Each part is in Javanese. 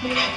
Thank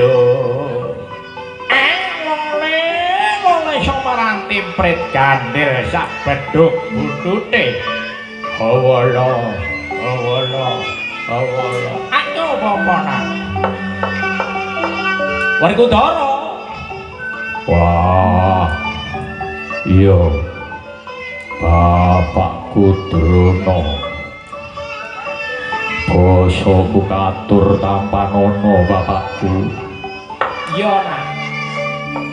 Yo. Lole, lole samaranti prit gandil sak bedhug buntute. Hawala, hawala, hawala. Ayo apa nak? Werkudara. Wah. Iya. Bapakku Drona. Basaku katur tampanono bapakku. Iya nak.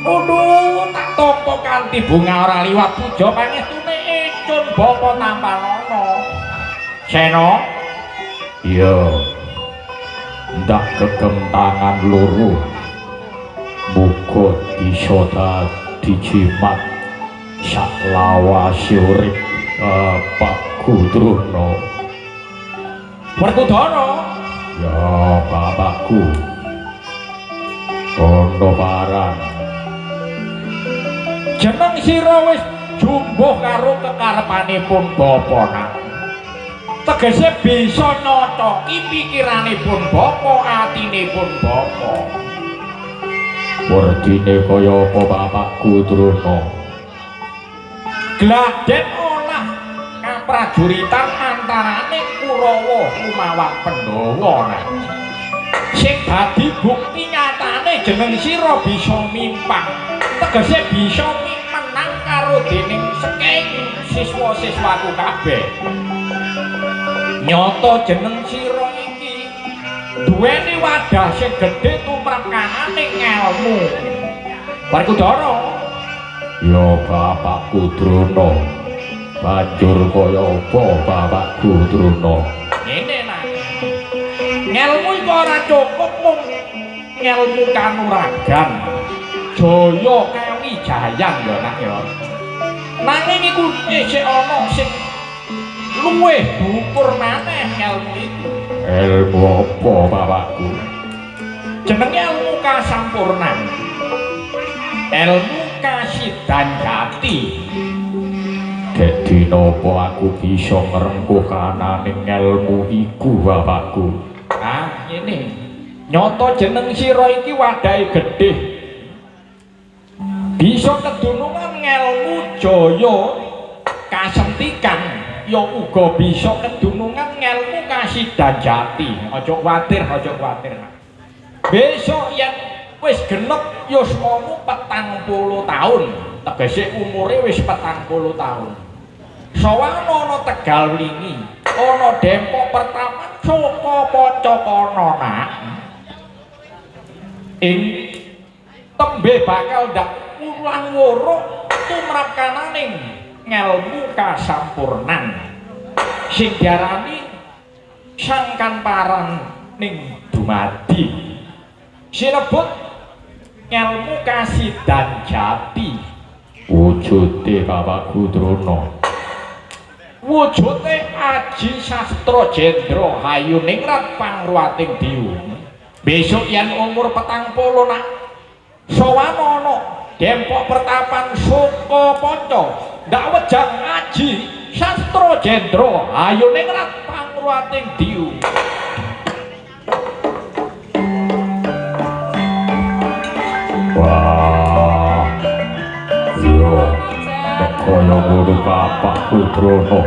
Aduh, tak tampa kanthi bunga ora liwat puja pangestune ecun bapa tampanono. Sena. Iya. Ndak gegem tangan loro. Muga bisa dadi jimat saklawase urip bapakku Drona. Werkudara. Ya bapakku. Ana parang. Jeneng sira wis jumbuh karo kekarepanipun bapa nak. Tegese bisa nyocoki pikiranipun bapa, atinipun bapa. Werdine kaya apa bapakku Drona? Gladen olah kaprajuritan antarane Kurawa lumawan Pandhawa nak. Sing dadi bukti nyatane jeneng sira bisa mimpang. Tegese bisa menang karo dening saking siswa-siswaku kabeh. Nyata jeneng sira iki duweni wadah sing gedhe tumrap kanane ngelmu. Werkudara. Ya bapakku Drona. Banjur kaya apa bapakku Drona? Ngene nak. Ngelmu iku ora cukup mung ngelmu kanuragan. Jaya kawijayan ya nak ya. Nanging iku isih ana sing luwih dhuwur maneh ngelmu iku. Ilmu apa bapakku? Jenenge ilmu kasampurnan. Ilmu kasidan jati. Dek dina apa aku bisa ngrengkuh kanane ngelmu iku bapakku? Ah, ngene. Nyata jeneng sira iki wadahe gedhe. Bisa kedunungan ngelmu jaya kasentikan, ya uga bisa kedunungan ngelmu kasidan jati. Aja kuwatir, aja kuwatir. Besok yen wis genep yuswamu 40 taun, tegese umure wis 40 taun. Sowan ana Tegal Wlingi, ana Dempok pertama Saka Pancakana nak. Ing tembe bakal ndak ulang wuruk tumrap kananing ngelmu kasampurnan sing diarani sangkan paran ning dumadi sinebut ngelmu kasidan jati. Wujude bapakku Drona. Wujude aji sastra jendra hayuningrat pangruwating diyu. Besok yen umur 40 nak sowan ana Dempok pertapan Saka Panca ndak wejang aji sastra jendra hayuningrat pangruwating diyu. Wah, iya, nek kaya ngono bapakku Drona,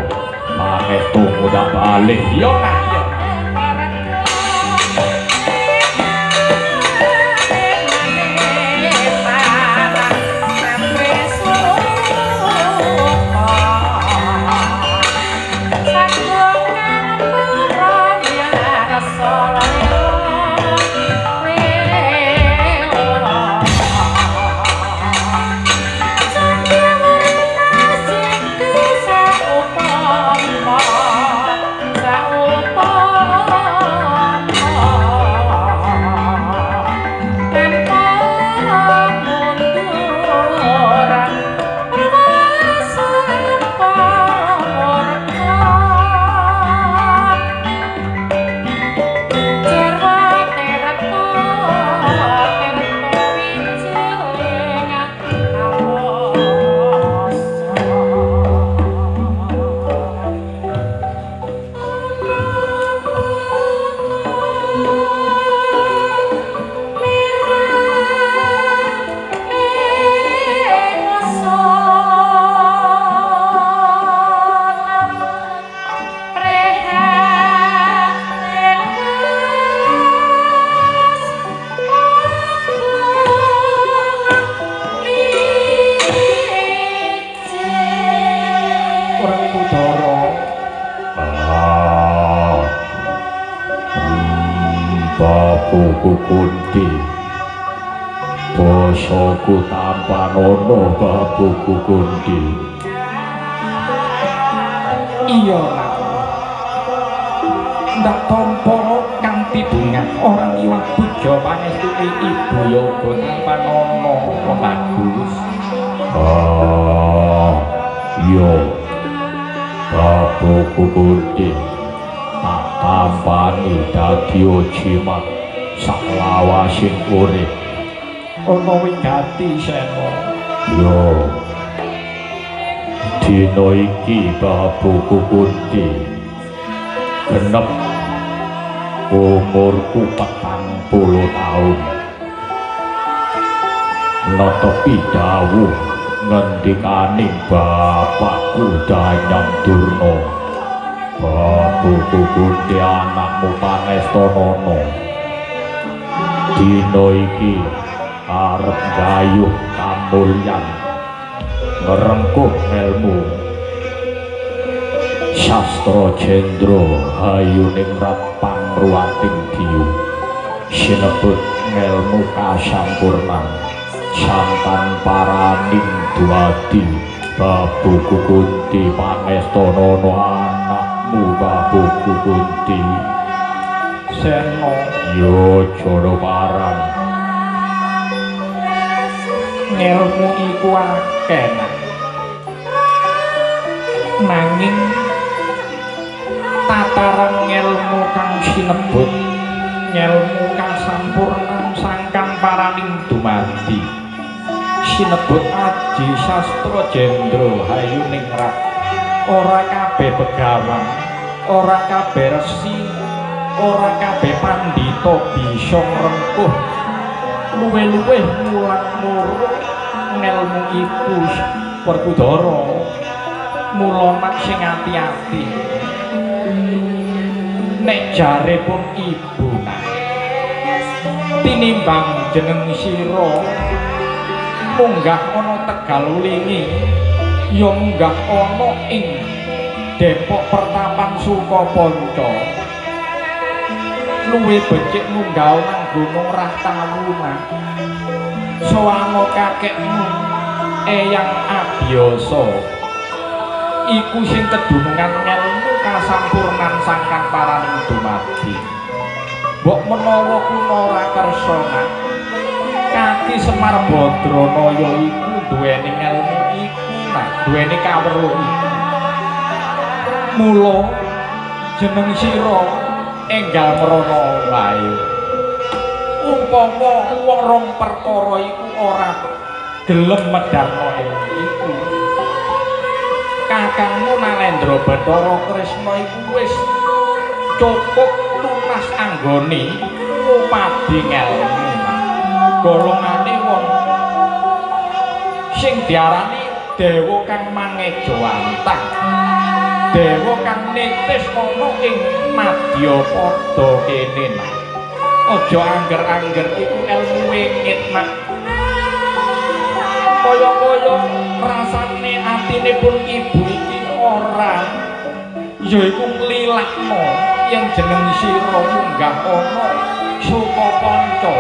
pangestumu tak balik. Iya nak, iya. Sa Kunti. Basaku tampanono Babuku Kunti. Iya nak. Ndak tampa kanthi bungah ora liwat puja pangestune ibu yoga tampanono bagus. Ah, iya. Babuku Kunti tak tampani dadi jimat saklawasing urip. Ana wigati Sena. Iya. Dina iki Babuku Kunti genep umurku 40 taun. Netepi dawuh ngendikaning bapakku Danyang Durna. Babuku Kunti anakmu pangestanana. Dina iki arep gayuh kamulyan ngrengkuh ngelmu sastra jendra hayuningrat pangruwating diyu sinebut ngelmu kasampurnan santan paraning dumadi. Babuku Kunti pangestanana anakmu Babuku Kunti. Sena. Yo jana parang ngelmu iku akeh nanging tataran ngelmu kang sinebut ngelmu kasampurnan sangkang paraning dumadi sinebut aji sastra jendra hayuningrat. Ora kabeh begawan, ora kabeh resi, ora kabeh pandhita bisa ngrengkuh luwih-luwih mulang muruk ngelmu iku Werkudara. Mula nak sing ati-ati nek jare pun ibu nak tinimbang jeneng sira munggah ana Tegal Wlingi ya munggah ana ing Depok Pertapan Sukapanca luwih becik munggah nang Gunung Rahtawu nak. Sowano kakekmu Eyang Abiyasa iku sing kedunungan ngelmu kasampurnan sangkang paraning dumadi. Mbok menawa kuna ora kersa nak, Kaki Semar Badranaya iku duweni ngelmu iku nak, duweni kawruh iku. Mula jeneng sira enggal mrono wae. Umpama wong rong perkara iku ora gelem medharna ilmu iku, kakangmu Nalendra Bathara Kresna iku wis cukup lunas anggone ngupadi ngelmu. Golongane wong sing diarani dewa kang mangejawantah, dewa kang nitis ana ing madyapada kene nak. Aja angger-angger iku elmu wingit nak. Kaya-kaya rasane atine pun ibu iki ora ya iku nglilakno yen jeneng sira munggah ana Sukapanca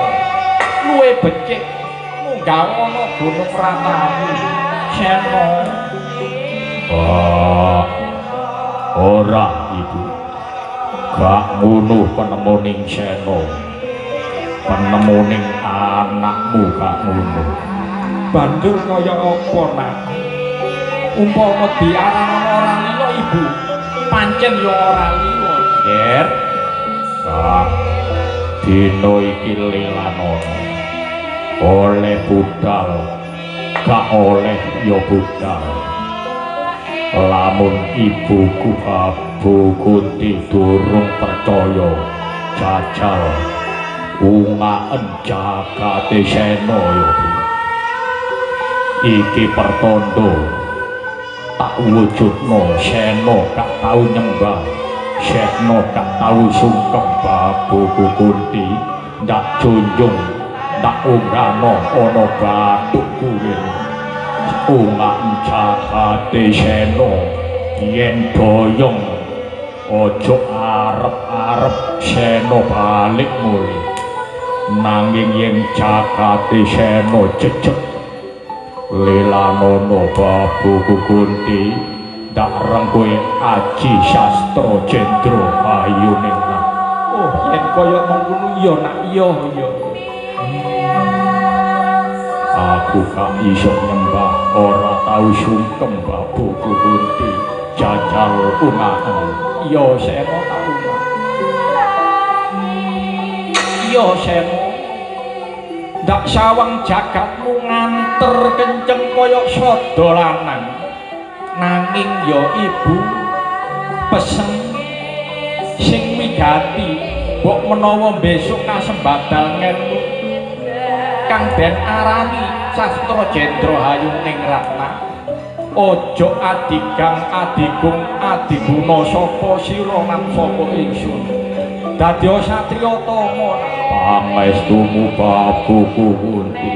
luwih becik munggah ana Gunung Ratawu. Sena. Ah, ora ibu, gak ngono penemuning Sena, penemuning anakmu gak ngono. Banjur kaya apa nak? Umpama diarani ora lila ibu, pancen ya ora lila, Ger. Kak, dina iki lilanono. Oleh budal, gak oleh ya budal. Lamun ibuku Babu Kunti durung percaya, jajal ungaen jagate Sena ya. Iki pertanda tak wujudno Sena gak tau nyembah, Sena gak tau sungkem Babuku Kunti, ndak junjung ndak unggahno ana bathukku kene. Ungak jagate Sena yen boyong aja arep-arep Sena balik mulih. Nanging yen jagate Sena jejeg lelanono babuku Kunti ndak rengkuhe aji sastra jendra hayuning. Oh, yen kaya mengkono ya nak iya iya. Aku gak iso nyembah ora tau sungkem babuku Kunti jajal ungahen. Iya Sena tak ungah. Iya Sena. Ndak sawang jagatmu nganter kenceng kaya sada lanang. Nanging ya ibu pesen sing wigati mbok menawa besok kasembadal ngelmu kang den arani sastra jendra hayuning ratna aja adigang adigung adiguna sapa sira lan sapa ingsun dadi satriya tama. Pangestumu babuku Kunti.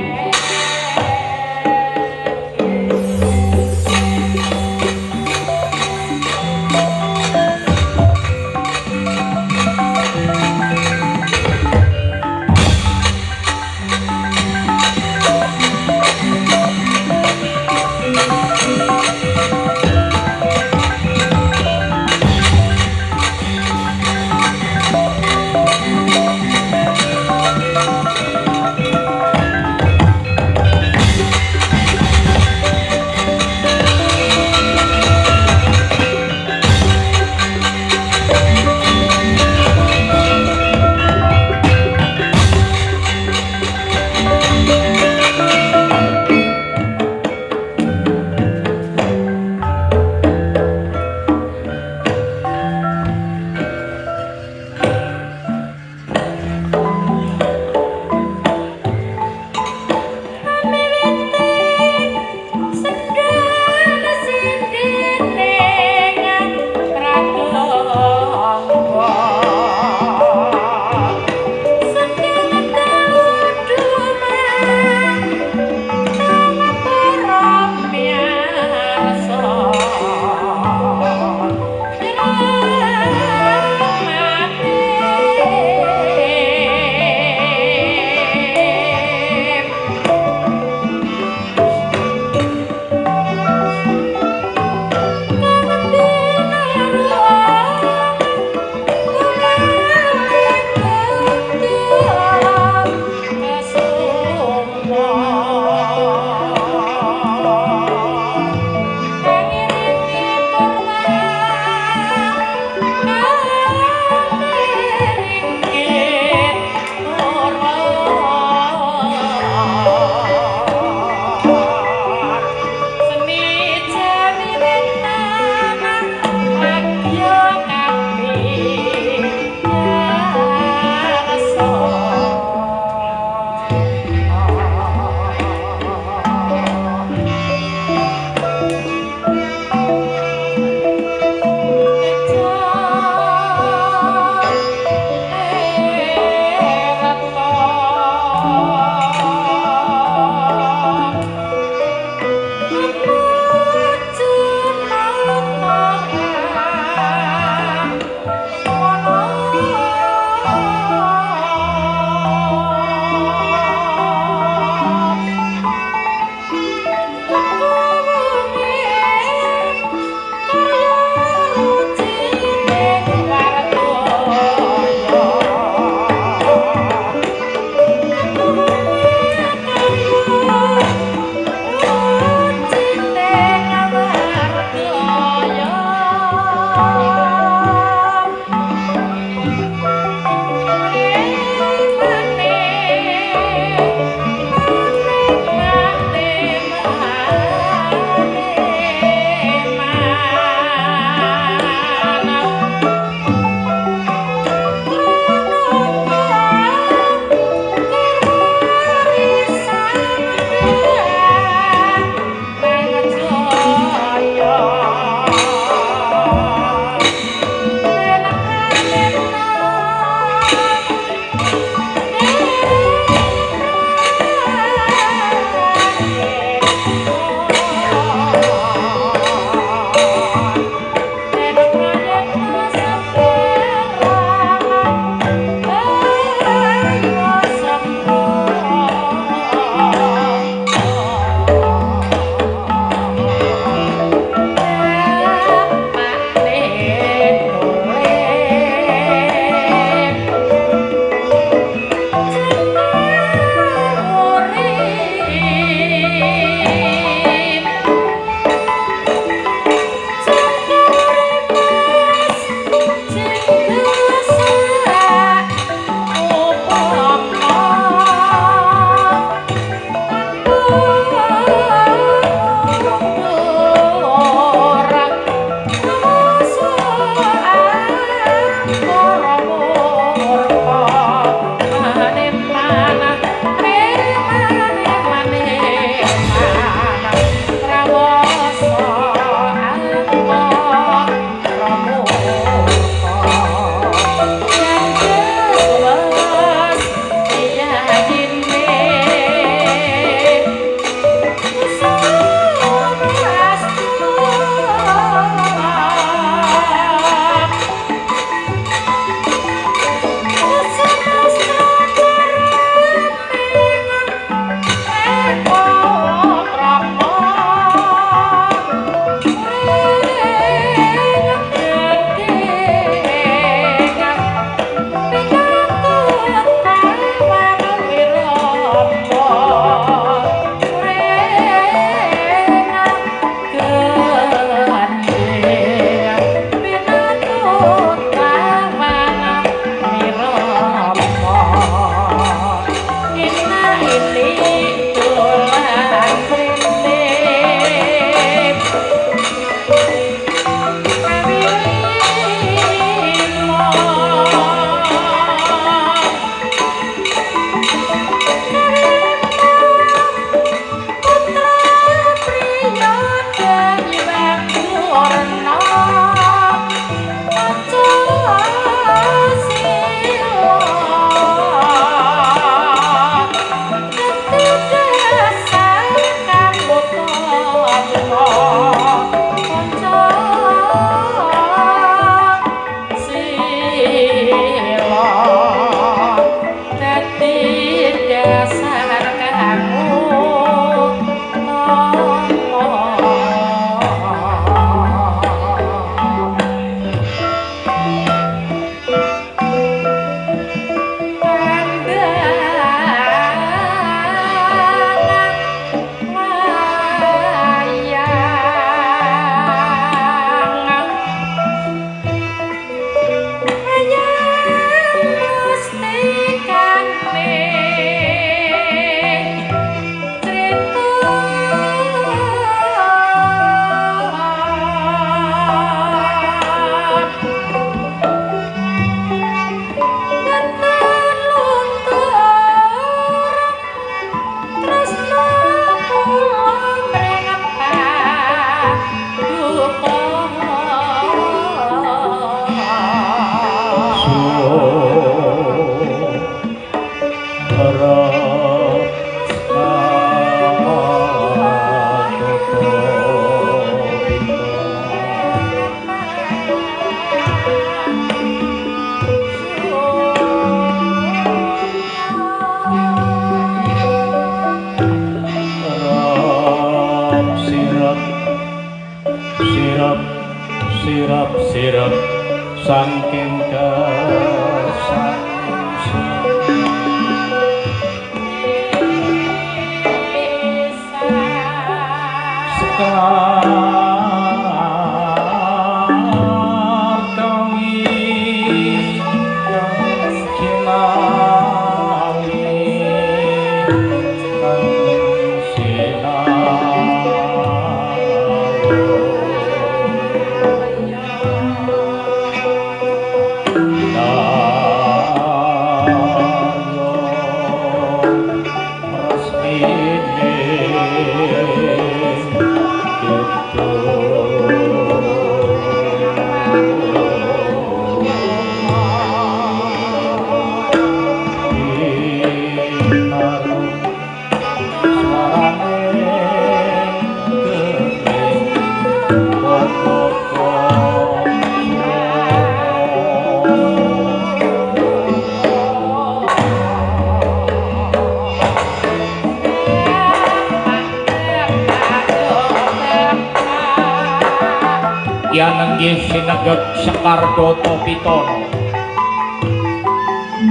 Saking kesan sekar kawi kang cinawi kang sinawi. Yanenggih sinegeg Sekar Data Pitana.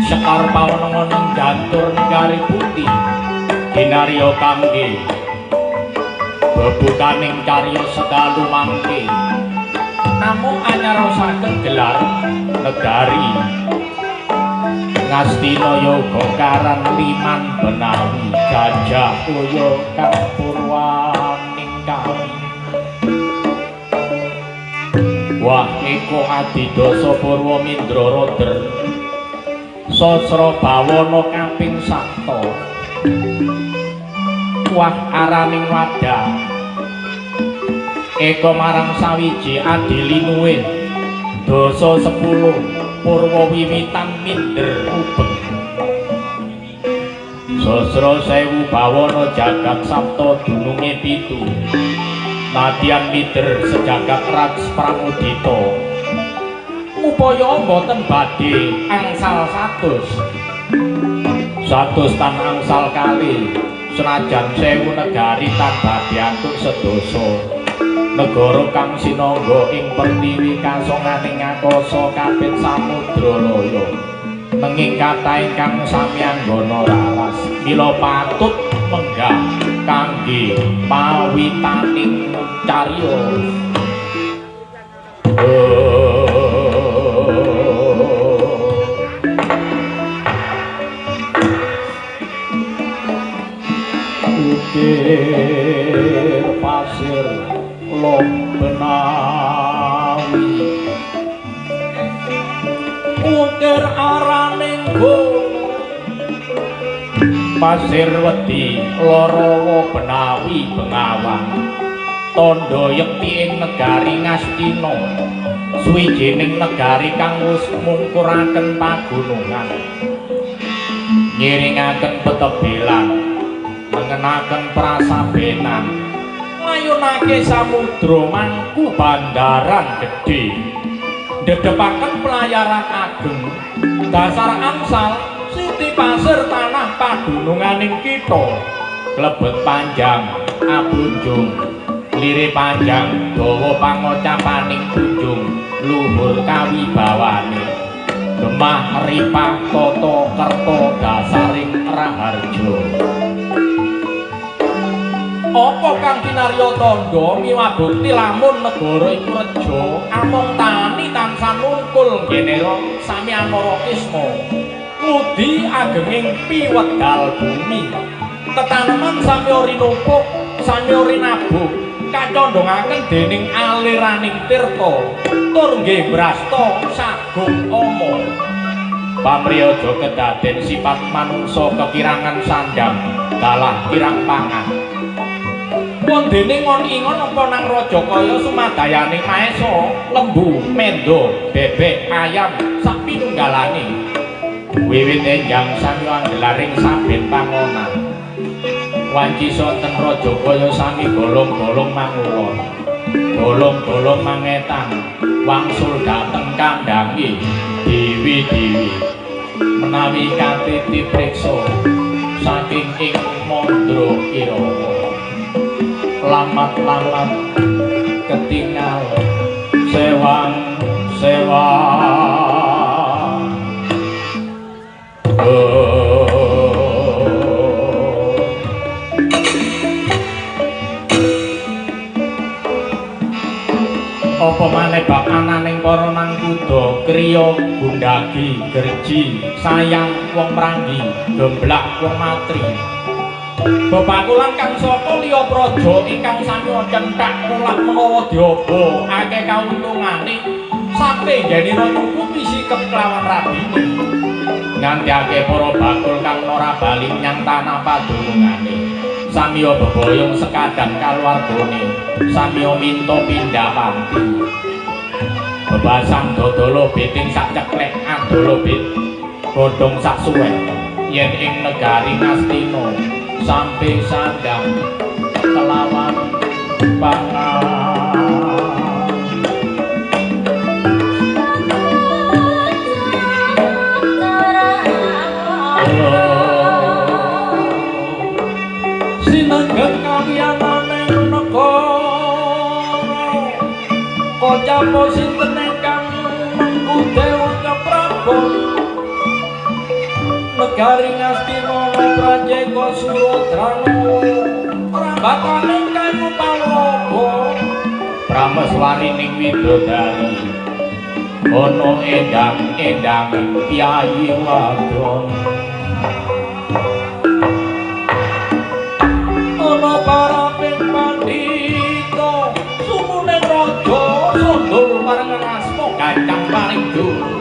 Sekar pawenengan jantur negari pundi kinarya kangge bebukaning cariyos sedalu mangke. Namung anyarosaken gelar negari Ngastina yoga karan liman benawi gajah toya kang purwaning kami. Wah eko adidasa purwa mindra roder sasra bawana kaping sapta. Wah araning wadah eko marang sawiji adilinuwe dasa 10 purwa wiwitan minder ubeng. Sasra sewu bawana jagat sapta dununge pitu. Nadyan mider sejagat raj pramudita. Upaya mboten badhe angsal 100. 100 tan angsal kali senajan sewu negari tan badhe antuk sedasa. Negara kang sinangga ing pertiwi kasonganing akasa kapit samudra laya. Nanging kathah ingkang sami anggana raras mila patut menggah kangge pawitaning cariyos. Ukir pasir lom benawi ukir araning gunung pasir wedi larawa benawi bengawan tandha yekti ing negari Ngastina suwijining negari kang wis mungkuraken pagunungan ngiringaken petebelan nengenaken prasabenan layunake samudra mangku bandaran gedhe dedepaken pelayaran ageng dasar angsal siti pasir tanah padununganing kita klebet panjang abunjung lire panjang dawa pangocapaning junjung luhur kawibawane gemah ripah tata kerta dasaring raharja. Apa kang kinarya tandha miwah bukti lamun negara iku reja among tani tansah nungkul ngenera sami anara kisma ngudi agenging piwedal bumi tetaneman samya rinumpuk samya rinabuh kacondhongaken dening aliraning tirta tur nggih brasta sagung ama. Pamriyaja kedaden sifat manungsa kekirangan sandang dalah kirang pangan. Wondene ngon-ingon apa nang raja kaya sumadayaning maesa lembu mendo bebek ayam sak pinunggalane wiwit enjang sami anggelaring saben pangonan wanci sonten raja kaya sami golong-golong mangulon golong-golong mangetan wangsul dhateng kandhange dewi-dewi menawi kate dipriksa saking ing Mandra Irawa lamat-lamat ketingal sewang Sewa. Apa maneh bab ananing para nang kuda kriya gundagi gerji sayang wong mranggi gemblak wong matri. Bebakulan kang saka liya praja ingkang sami centhak kulak menawa diaba akeh kauntungane sampe nggenira nyukupi sikep kelawan rabine ngantiake para bakul kang ora bali nyang tanah padunungane samiya bebayung sekadang kaluwargane samiya minta pindhah panti bebasan dodolo biting sak ceklek adolo bit godhong sak suwek yen ing negari Ngastina sampe sandang kelawan pangan. Sinenggeng kaliyanane negara kocapa sinten ingkang mengku Dewa Prabu negari Ngastina Prajeka Suradrana rambakane kayu paloba prameswarining widodari ana endang-endang piyayi wadon ana paraping pandhita sumuning raja sundul marang asma gancang paring dhuwur.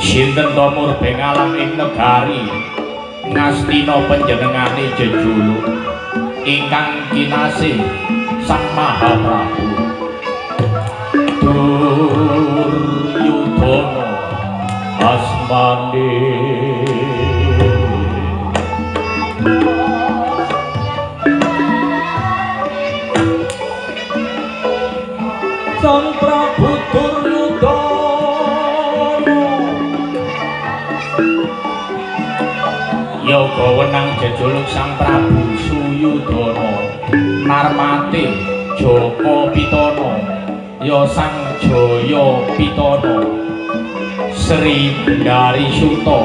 Sinten to murbeng alam ing negari Ngastina panjenengane jejuluk ingkang kinasih Sang Maha Prabu Duryudana asmane. Sang Prabu Duryudana yoga wenang jejuluk Sang Prabu Suyudana Narmate Jaka Pitana ya Sang Jaya Pitana Sri Bendari Suta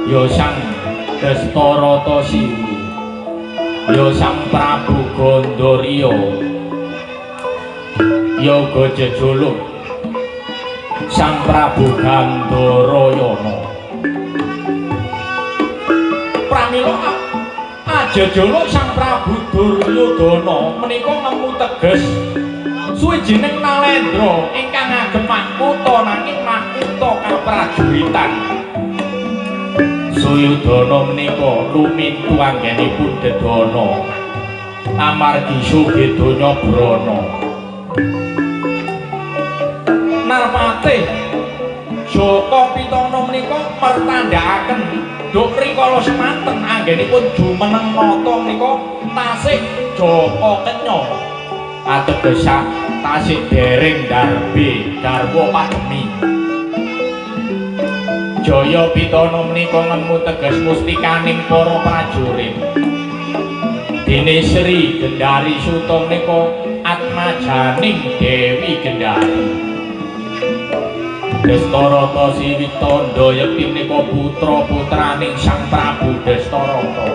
ya Sang Dastarata Siwi ya Sang Prabu Gandharya yoga jejuluk Sang Prabu Gandharayana. Pramila ajejuluk Sang Prabu Duryudana menika nemu teges suwijining nalendra ingkang ngagem mahkota nanging mahkota kaprajuritan. Suyudana menika lumintu anggenipun dedana amargi sugih donya brana. Narmate Jaka Pitana menika mertandhakaken duk rikala semanten anggenipun jumeneng nata menika tasih Jaka Kenya ateges tasih dereng darbe garwa pademi. Jaya Pitana menika ngemu teges mustikaning para prajurit. Dene Sri Gendari Suta menika atmajaning Dewi Gendari. Dastarata Siwi tandha yekti menika putra-putraning Sang Prabu Dastarata.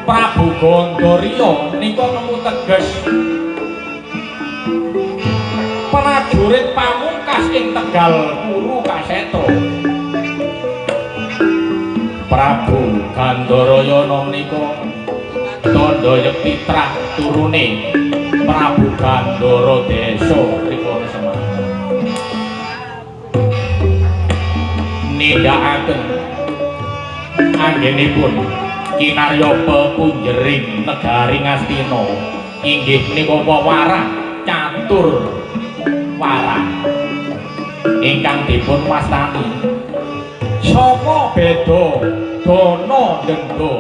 Prabu Gandharya menika nemu teges prajurit pamungkas ing Tegal Kuru Kasetra. Prabu Gandharayana menika tandha yekti trah turune Prabu Gandhara Desa rikala semanten. Nindakaken anggenipun kinarya pepunjering negari Ngastina inggih menika wewarah catur warah ingkang dipun wastani saka beda dana denda.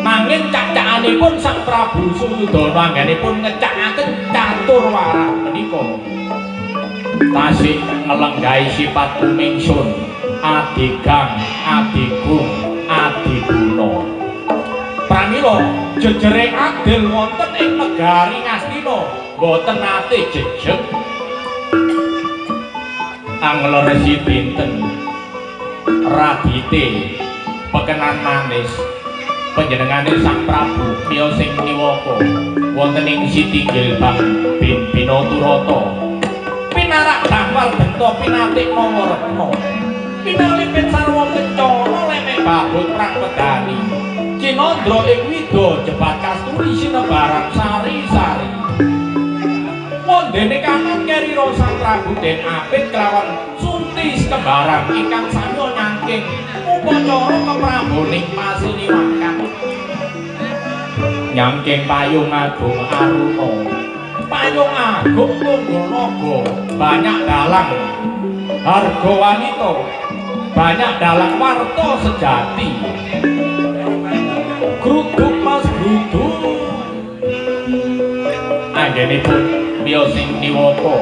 Nanging cak-cakanipun Sang Prabu Suyudana anggenipun ngecakaken catur warah menika tasih nglenggahi sifat kumingsun adigang adigung adiguna. Pramila jejere adil wonten ing negari Ngastina Ngastina boten nate jejeg. Angler resi dinten radite pekenan manis panjenengane Sang Prabu miyos sing niwaka wonten ing Sitinggil Bang Bin Binaturata pinarak damar benta pinatik Nawaretna pinalipit sarwa kencana lemek babut perang pedani Cinandra ing wida jebat kasturi sinebaran sari-sari. Wondene kanan kerira Sang Prabu Den Apit kelawan sunti kembarang ingkang sami nyangking upacara kepraboning pasiniwakan nyangking payung agung aruna payung agung tunggul naga banyak dalang harga wanita banyak dalang warta sejati gruduk mas gruduk anggenipun miyos sing niwaka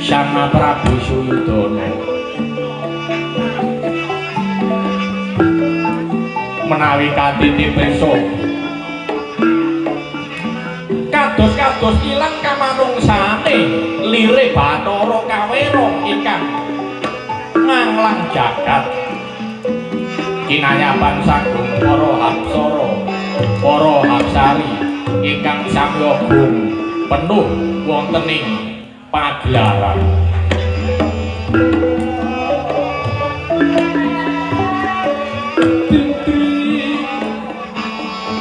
Sang Prabu Suyudana menawi katiti prisa kados-kados ilang kamanungsane lire Bathara Kawera ingkang nganglang jagat kinayapan sagung para hapsara para hapsari ingkang samya gung penuh wonten ing pagelaran.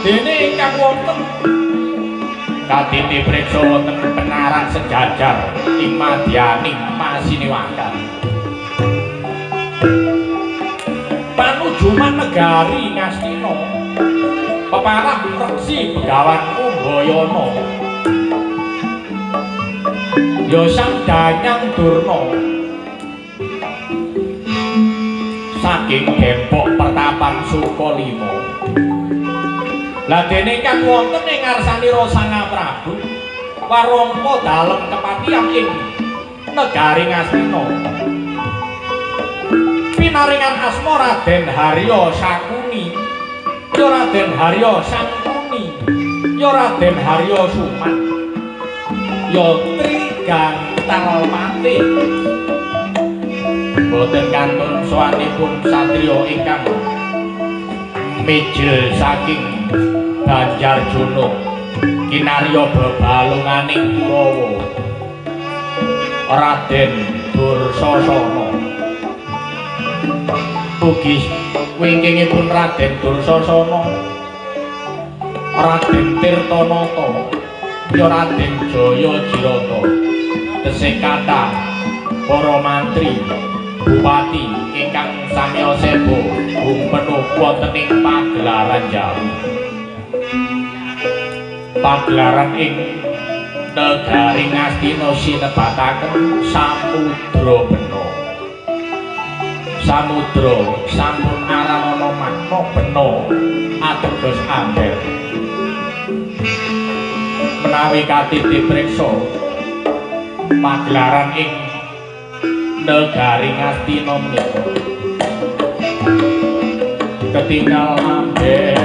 Dene ingkang wonten katiti priksa wonten penarak sejajar ing madyaning pasiniwakan panujuman negari Ngastina peparah reksi Begawan Kumbayana ya Sang Danyang Durna saking gempok pertapan Sukalima. Lah dene ingkang wonten ing ngarsanira Sang Prabu warangka dalem kepatihan ing negari Ngastina pinaringan asma Raden Harya Sakuni ya Raden Harya Sangkuni ya Raden Harya Suman ya Trigantal Pati. Boten kantun sowanipun satriya ingkang mijil saking Banjarjana kinarya bebalunganing Kurawa Raden Dursasana ugi wingkingipun Raden Dursasana Raden Tirtanata ya Raden Jaya Jirata tesih kathah para mantri bupati ingkang samya sebo gumpenuh wonten ing pagelaran Jawi. Pagelaran ing negari Ngastina sinebataken Samudra Bena. Samudra sampun aranana makna bena ateges amber. Menawi katiti priksa pagelaran ing negari Ngastina menika ketinggal amber.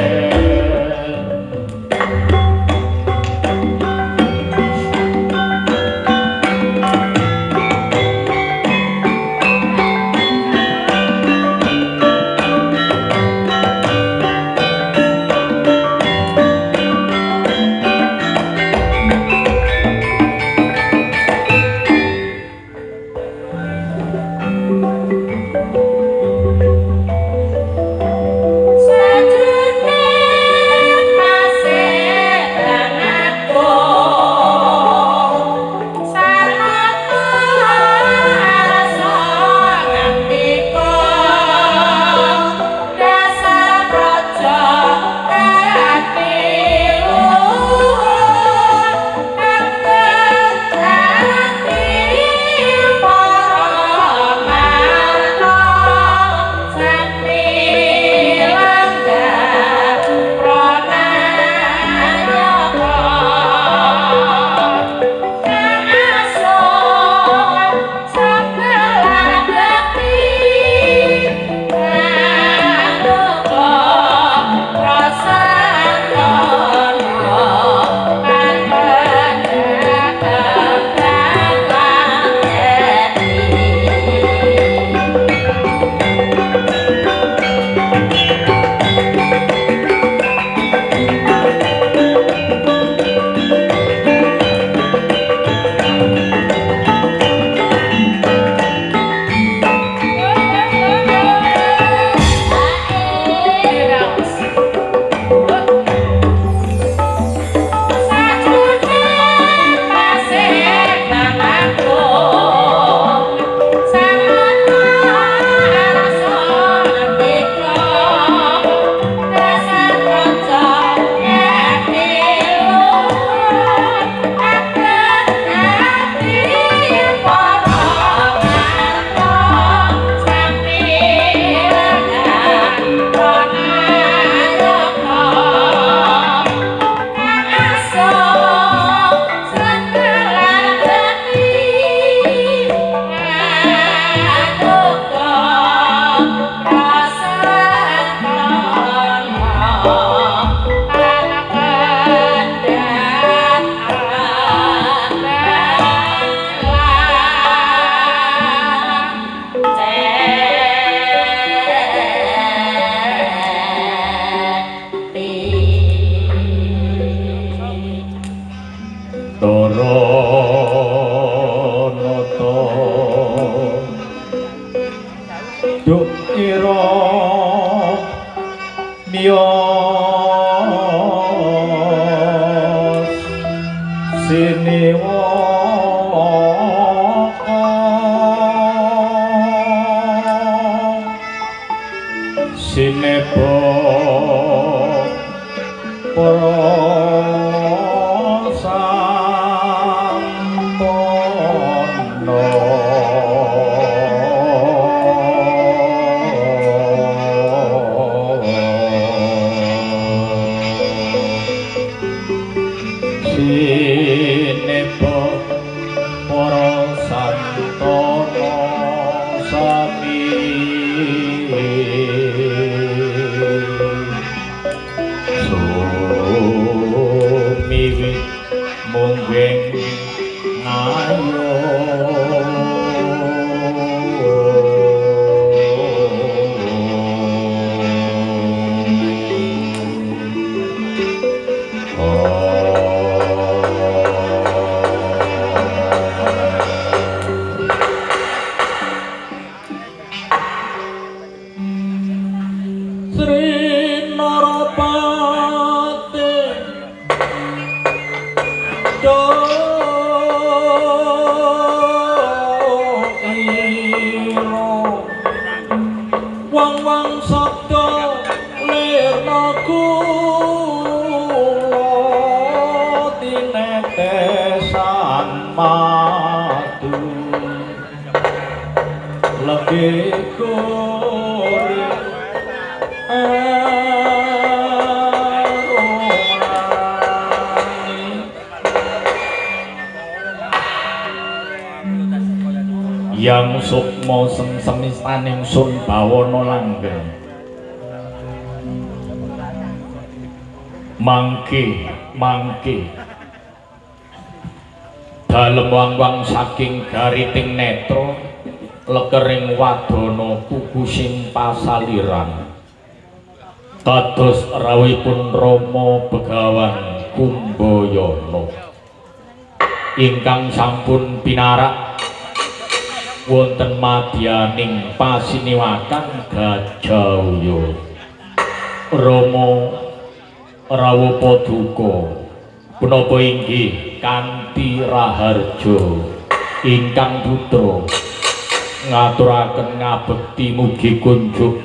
Sajroning Miyos siniwaka sinebo para santana sinebo para santana sami sumiwi munggeng ngayo Sri Narapati Ira wang-wang sabda lirna kula tinetesan madu legi gori aromani. Yang sukma semistaning sun bawana langgeng mangke mangke dalem wang-wang saking gariting netra lekering wadana kukusing pasaliran kados rawuhipun Rama Begawan Kumbayana ingkang sampun pinarak wonten madyaning pasiniwakan Gajah. Rama rawuh paduka punapa inggih kanthi raharja ingkang putra ngaturaken ngabekti mugi kunjuk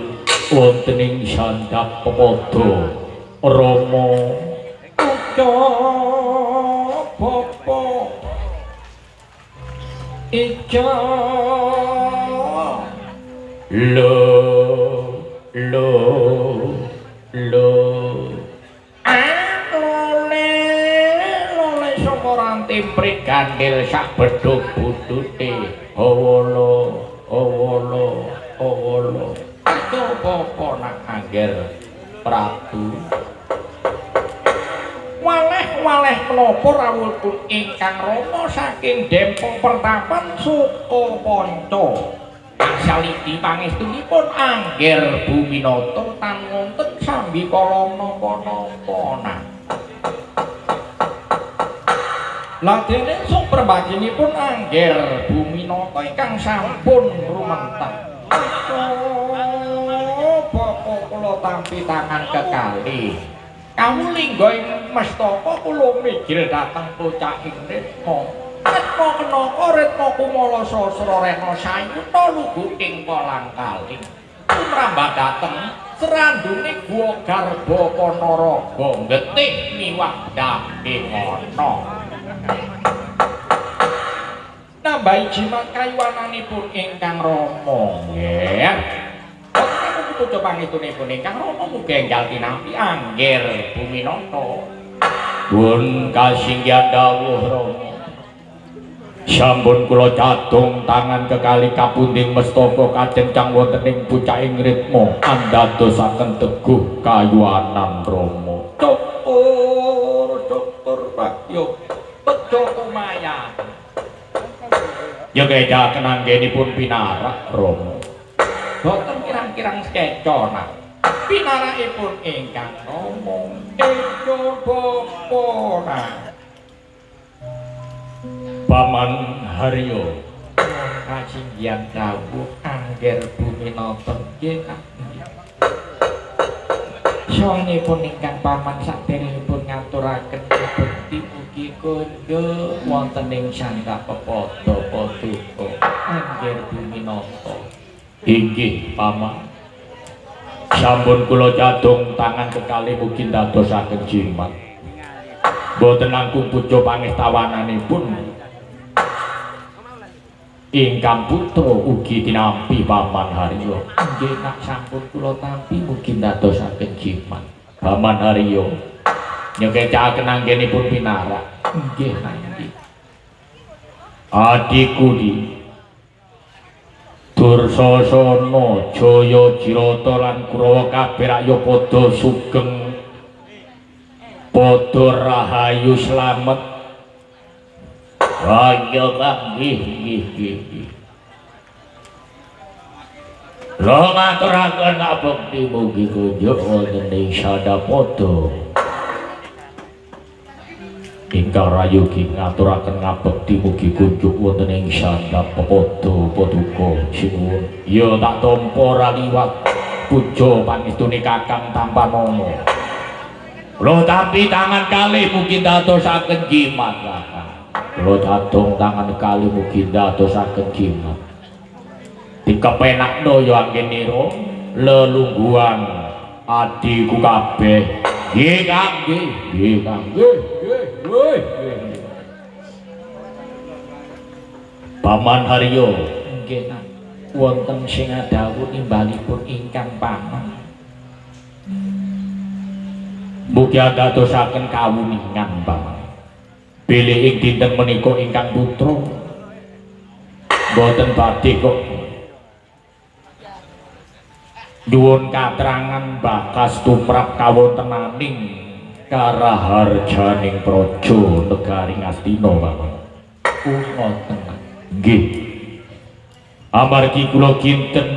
wonten ing sandhap pepada Rama. Uca bapa ica lo lo lo lole lole saka ranti gandil sak bedhug butute awala awala awala Aduh bapa nak angger Prabu waleh-waleh menapa rawuhipun ingkang Rama saking Dempo Pertapan Sukapanca asaliti pangestunipun angger Buminata tan wonten sambikala napa-napa nah. Ladene suprebaginipun angger Buminata ingkang sampun rumentah. Bapa kula tampi tangan kekalih. Kawulingga ing mestaka kula mijil dhateng pocahing Retma. Retma kenaka Retma kumala sasra rena sayuta luguting kolang-kaling. Tumrambah dhateng srandune Guwa Garba Panaraga getih miwah dahingana. Nambahi jimat kayuwananipun ingkang Rama nggih. Wonten putra pangestunipun ingkang Rama mugi enggal tinampi angger Buminata. Nuwun kasinggihan dawuh Rama. Sampun kula cadung tangan kekali kapundhing mestaka kacencang wonten ing pucahing ritma andadosaken teguh kayuwanan Rama. Syukur syukur bagyo bejo kumaya. Ya kedaken anggenipun pinarak Rama. Boten kirang-kirang skeca nah. Pinarakipun ingkang Rama ejo bapa nah. Paman Haryo kasinggihan dawuh angger Buminata nggih. Sowanipun ingkang paman saderengipun ngaturaken bekti mugi kunjuk wonten ing sandhap pepada paduka anggir buminata. Inggih paman. Sampun kula cadung tangan kekalih mugi ndadosaken jimat. Mboten langkung puja pangestawananipun ingkang putra ugi tinampi Paman Haryo. Nggih nak sampun kula tampi mugi ndadosaken jimat. Paman Haryo nyekecaken anggenipun pinarak. Nggih nak nggih. Adiku di Dursasana, Jaya Jirata lan Kurawa kabeh rakya padha sugeng, padha rahayu slamet. Ayo Kang, nggih nggih nggih. Lho ngaturaken ngabekti mugi kunjuk wonten ing sadapada. Ingkang rayogi ngaturaken ngabekti mugi kunjuk wonten ing sadapada paduka sinuwun. Ya tak tampa ora liwat puja pangestune Kakang Tampanana. Kula tampi tangan kalih mugi ndadosaken jimat Kakang. Kula dadung tangan kalih mugi ndadosaken jimat. Dikepenakno ya anggenira lelungguhan adhiku kabeh. Nggih Kang, nggih, nggih Kang, nggih, nggih, nggih. Paman Haryo, nggih nak wonten sing adhawuh nimbalipun ingkang paman. Mugi ndadosaken kawuningan paman. Bilih ing dinten menika ingkang putra mboten badhe kok nyuwun katrangan bakas tumrap kawontenaning karaharjaning praja negari Ngastina paman. Ngoten. Nggih. Amargi kula kinten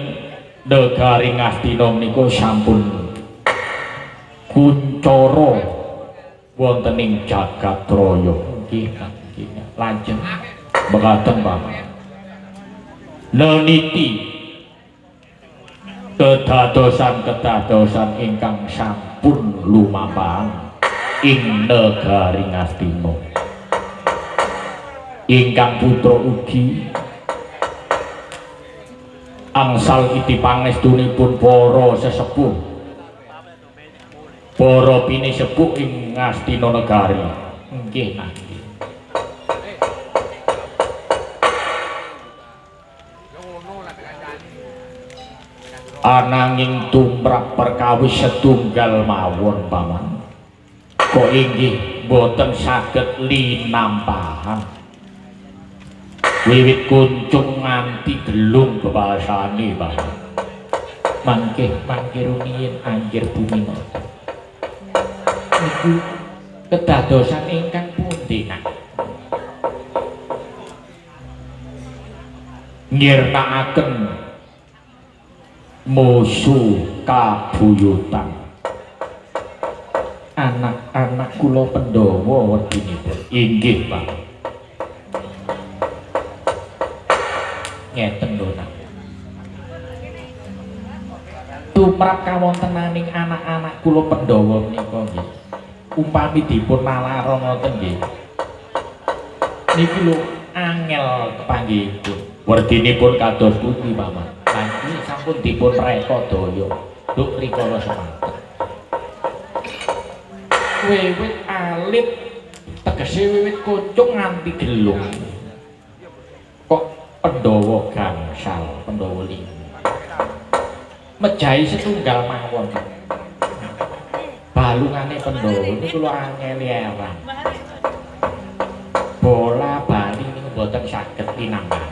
negari Ngastina menika sampun kuncara wonten ing jagat raya. Nggih, nggih. Lajeng mekaten paman. Neniti kedadosan-kedadosan ingkang sampun lumampahan ing negari Ngastina. Ingkang putra ugi angsal iti pangestunipun para sesepuh, para pinisepuh ing Ngastina negari. Nggih, nggih. Ananging tumrap perkawis setunggal mawon paman, kok inggih boten saged linampahan. Wiwit kuncung nganti gelung bebasane paman. Mangke mangke rumiyin anggir buminata. Niku kedadosan ingkang pundi nak? Ngirnakaken musuh kabuyutan anak-anak kula Pandhawa wedinipun. Inggih Pak. Ngeten lho nak. Tumrap kawontenaning anak-anak kula Pandhawa menika nggih. Umpami dipun nalara ngoten nggih. Niki lho angel kepanggihipun. Werdinipun kados pundi paman? Lanjut sampun dipun reka daya duk rikala semanten. Wiwit alit tegese wiwit kucung nganti gelung. Kok Pandhawa gangsal, Pandhawa lima. Mejahi setunggal mawon. Balungane Pandhawa niku lho angel erang. Bola bali niku mboten saged tinambahan.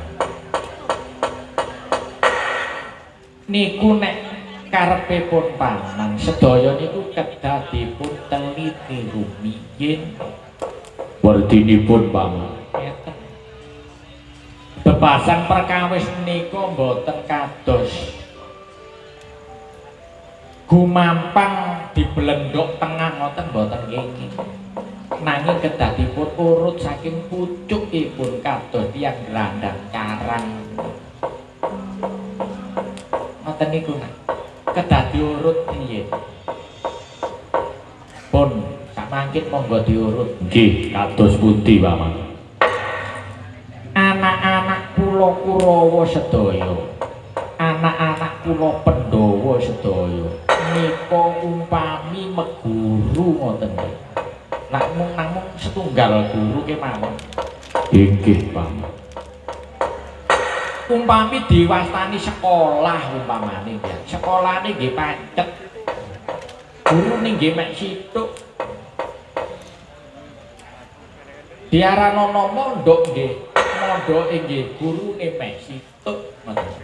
Niku nek karepipun paman sedaya niku kedah dipun teliti rumiyin. Werdinipun paman. Ngeten. Bebasan perkawis menika mboten kados gumampang diblendhok tengah ngoten mboten kenging. Nanging kedah dipun urut saking pucukipun kados tiyang grandang karang. Ngoten niku nak kedah diurut piye. Pun samangkin monggo diurut. Nggih, kados pundi Paman? Anak-anak kula Kurawa sedaya, anak-anak kula Pandhawa sedaya nika umpami meguru ngoten nggih. Namung namung setunggal guru kemawon. Inggih, Paman. Umpami diwastani sekolah umpamane nggih. Sekolahane nggih pacet. Gurune nggih mek sithuk. Diaranono mondok nggih, mondoke nggih gurune mek sithuk ngoten.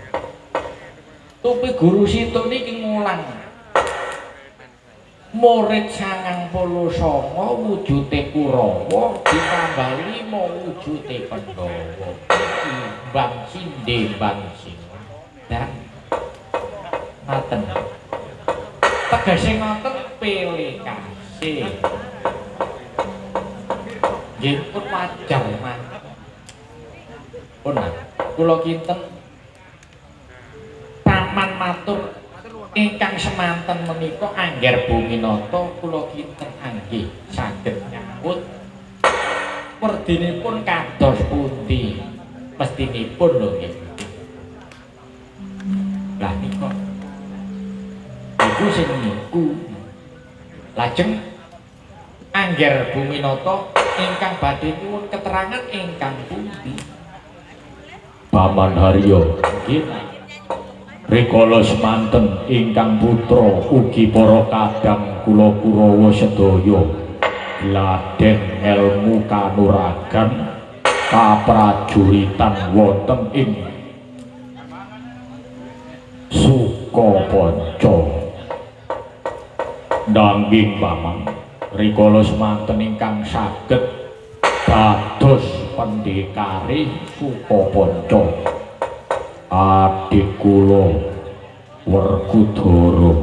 Tupi guru situk niki ngulang murid 99 wujute Kurawa ditambah 5 wujute Pandhawa. Iki mbang sindhe mbang sing dan ngaten. Tegese ngoten pilih kasih. Nggih pun wajar mah. Pun kula kinten paman matur ingkang semanten menika Angger Buminata kula kinten anggih saged nyambut werdinipun kados pundi mestinipun lho nggih. Lah nika iku sing niku lajeng Angger Buminata ingkang badhe nyuwun keterangan ingkang pundi? Paman Haryo nggih. Rikala semanten ingkang putra ugi para kadang kula Kurawa sedaya gladen elmu kanuragan kaprajuritan wonten ing Sukapanca. Nanging Paman, rikala semanten ingkang saged dados pendekare Sukapanca, adik kula Werkudara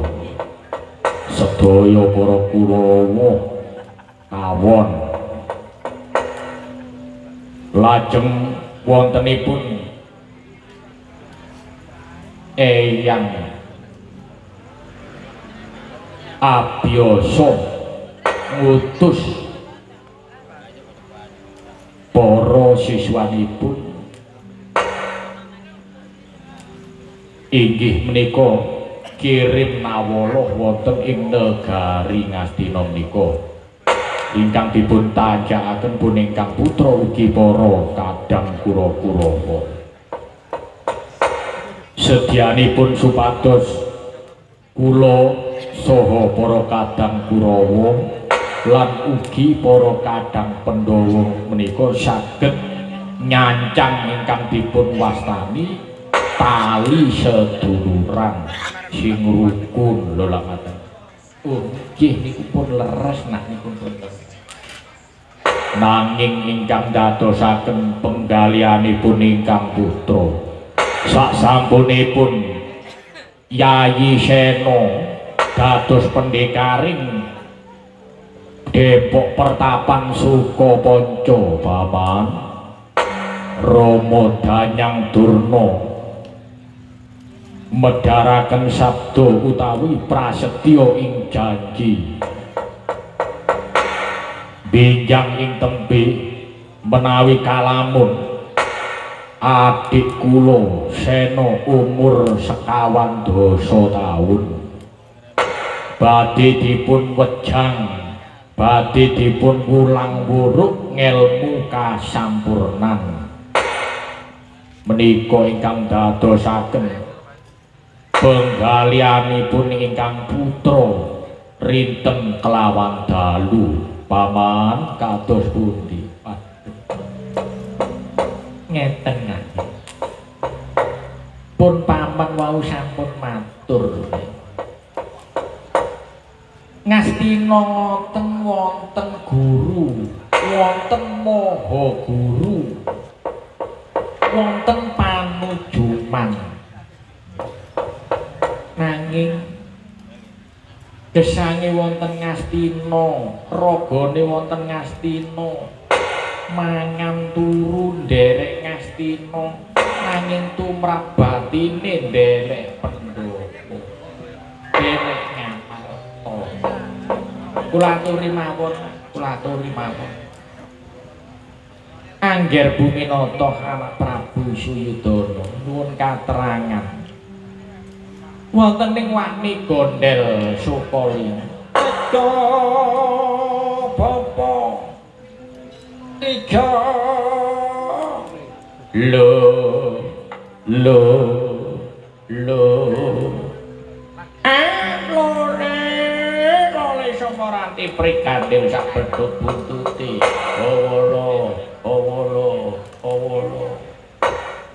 sedaya para Kurawa kawon lajeng wontenipun Eyang Abiyasa ngutus para siswanipun inggih menika kirim nawala wonten ing negari Ngastina menika ingkang dipun tanjakaken pun ingkang putra ugi para kadang Kura-Kurawa. Sedyanipun supados kula saha para kadang Kurawa lan ugi para kadang Pandhawa menika saged nyancang ingkang dipun wastani tali seduluran sing rukun lho lak ngaten. Oh nggih niku pun leres nak niku pun leres. Nanging ingkang dadosaken penggalianipun ingkang putra sak sampunipun Yayi Sena dados pendekaring Depok Pertapan Sukapanca Paman Rama Danyang Durna medharaken sabda utawi prasetya ing janji benjang ing tembe menawi kalamun adik kula Sena umur 25 taun badhe dipun wejang badhe dipun wulang wuruk ngelmu kasampurnan menika ingkang dadosaken penggalianipun ingkang putra rinten kelawan dalu. Paman kados pundi? Ngeten pun paman wau sampun matur Ngastina ngoten wonten guru, wonten maha guru, wonten panujuman. Nanging gesange wonten Ngastina, ragane wonten Ngastina, mangan turu nderek Ngastina, nanging tumrap batine nderek Pandhawa, nderek Ngamarta. Kula aturi mawon, kula aturi mawon. Angger Buminata anak Prabu Suyudana nuwun katerangan. Wonten ing wani gondel Sukali. Tiga bapa tiga lo lo lo lore lore sapa ranti prikandil sak bedhug buntute. Owolo owolo owolo.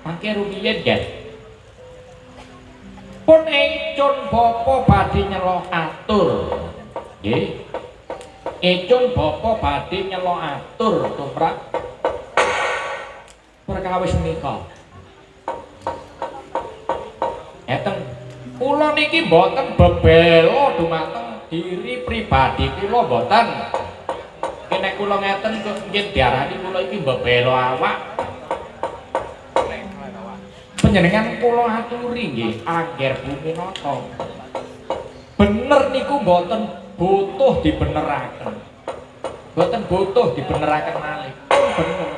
Mangke rumiyin, Gen. Pun ecun bapa badhe nyelok atur. Nggih. Ecun bapa badhe nyelok atur tumrap perkawis menika. Ngeten, kula niki mboten bebela dumateng diri pribadi kula mboten. Nek kula ngeten kok nggih diarani kula iki mbebela awak. Panjenengan kula aturi nggih Angger Buminata. Bener niku mboten butuh dibeneraken. Mboten butuh dibeneraken malih. Bener.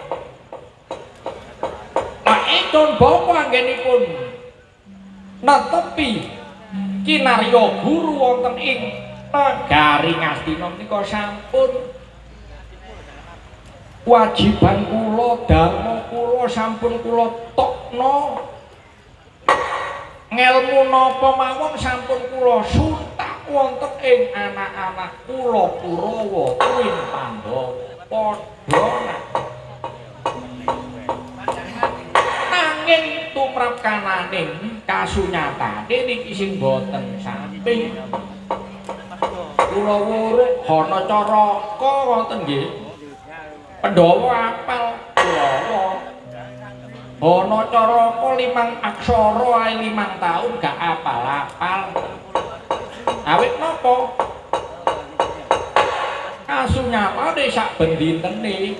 Pak Ecun bapa anggenipun netepi kinarya guru wonten ing negari Ngastina menika sampun kewajiban kula, dharma kula sampun kula tokno. Ngelmu napa mawon sampun kula suntak wonten ing anak-anak kula Kurawa tuwin Pandhawa padha. Nanging tumrap kananing kasunyatane niki sing boten samping kula wuruk hana caraka wonten nggih. Pandhawa apal Kurawa. Hana caraka 5 aksara ae 5 taun gak apal-apal. Awit napa? Kasunyatane sak bendintene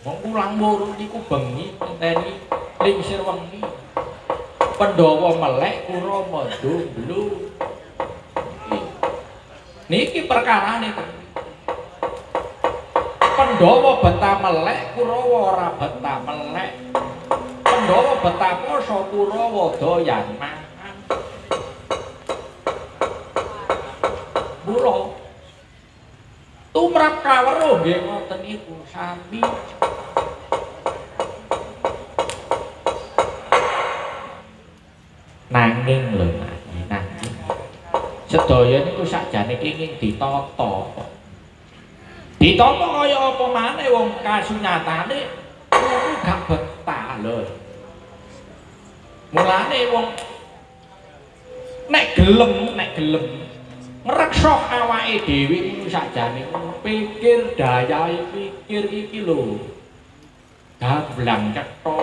wong ulang wuruk niku bengi ngenteni lingsir wengi. Pandhawa melek Kurawa jomblo. Niki perkarane. Pandhawa betah melek, Kurawa ora betah melek. Pandhawa betah poso, Kurawa doyan mangan. Mula tumrap kaweruh nggih ngoten niku sami. Nanging lho, nanging sedaya niku sakjane kenging ditata. Ditata kaya apa maneh wong kasunyatane kuwi gak betah lho. Mulane wong nek gelem ngreksa awake dhewe niku sakjane pikir dayahe pikir iki lho. Gamblang cetha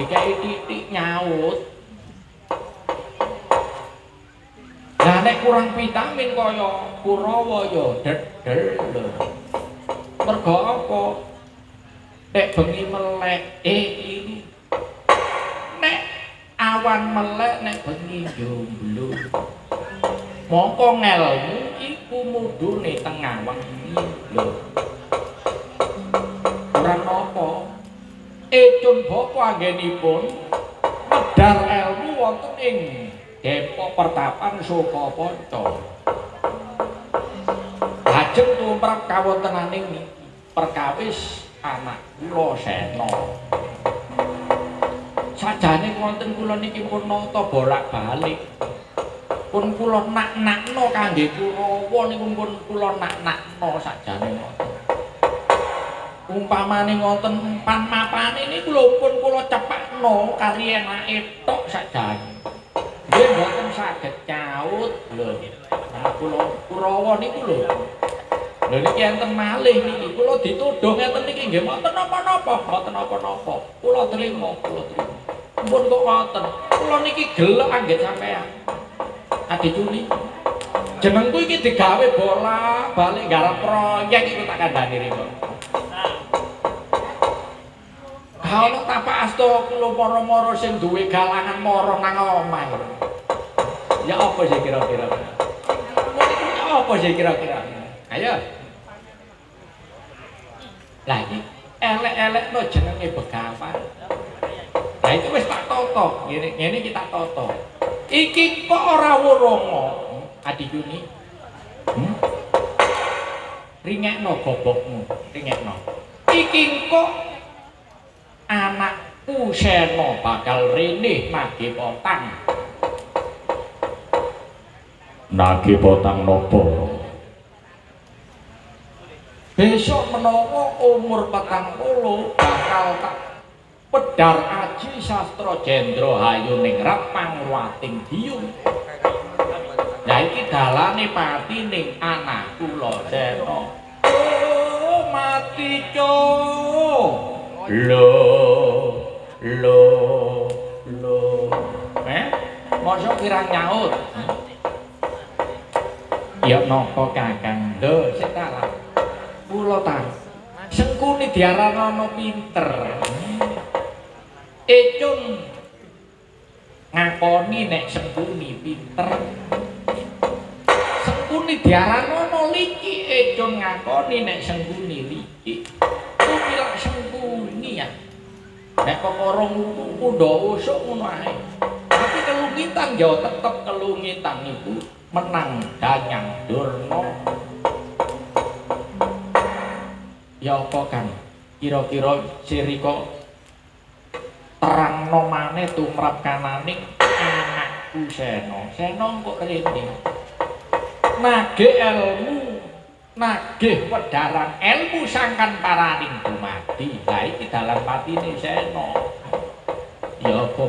dikeki titik nyaut. Lah nek kurang vitamin kaya Kurawa ya dedel lho. Mergo apa? Nek bengi melek iki. Nek awan melek nek bengi jomblo. Mongko ngelmu iku mudune tengah wengi lho. Ora napa. Ecun bapa anggenipun medhar elmu wonten ing Depok Pertapan Sukapanca. Lajeng tumrap kawontenaning niki perkawis anak kula Sena. Sajane wonten kula niki pun nata bolak-balik. Pun kula nak-nakno kangge Kurawa niku pun kula nak-nakno sajane ngoten. Umpamane ngoten empan mapane niku lho pun kula cepakno kali enake tok sajane. Nggih mboten saged nyaut lho. Nah kula Kurawa niku lho. Lho niki enten malih niki kula dituduh ngeten niki nggih mboten napa-napa, mboten napa-napa. Kula trima, kula trima. Ampun kok ngoten. Kula niki gelek anggit sampean. Adi Cuni. Jenengku iki digawe bolak-balik garap proyek iku tak kandhani riko. Ha ono tapak asta kula mara-mara sing duwe galangan mara nang omah. Ya apa sih kira-kira? Ya apa sih kira-kira? Ayo. Lah iki elek-elekno jenenge begawan. Lah iki wis tak tata, ngene iki tak tata. Iki kok ora wurunga, Adi Yuni. Ringekno gobokmu, ringekno. Iki kok anakku Sena bakal rene nagih potang. Nagih potang napa? Besok menawa umur 40 bakal tak pedhar aji sastra jendra hayuningrat pangruwating diyung. Lah iki dalane pati ning anakku Sena. Oh mati cuk. Lho lho lho. Mosok kirang nyaut. Ya napa Kakang? Lho sik ta lah. Kula ta. Sengkuni diarani pinter. Ecun ngakoni nek Sengkuni pinter. Sengkuni diarani licik, Ecun ngakoni nek Sengkuni licik. Kuwi lak Sengkuni ya. Nek perkara kundha usuk ngono ae. Tapi kelungitan ya tetep kelungitan iku menang Danyang Durna. Ya apa kan? Kira-kira sirika terangno maneh tumrap kananing anakku Sena. Sena kok rene. Nagih ilmu, nagih wedharan ilmu sangkan paraning dumadi. Lah iki dalan patine Sena. Ya apa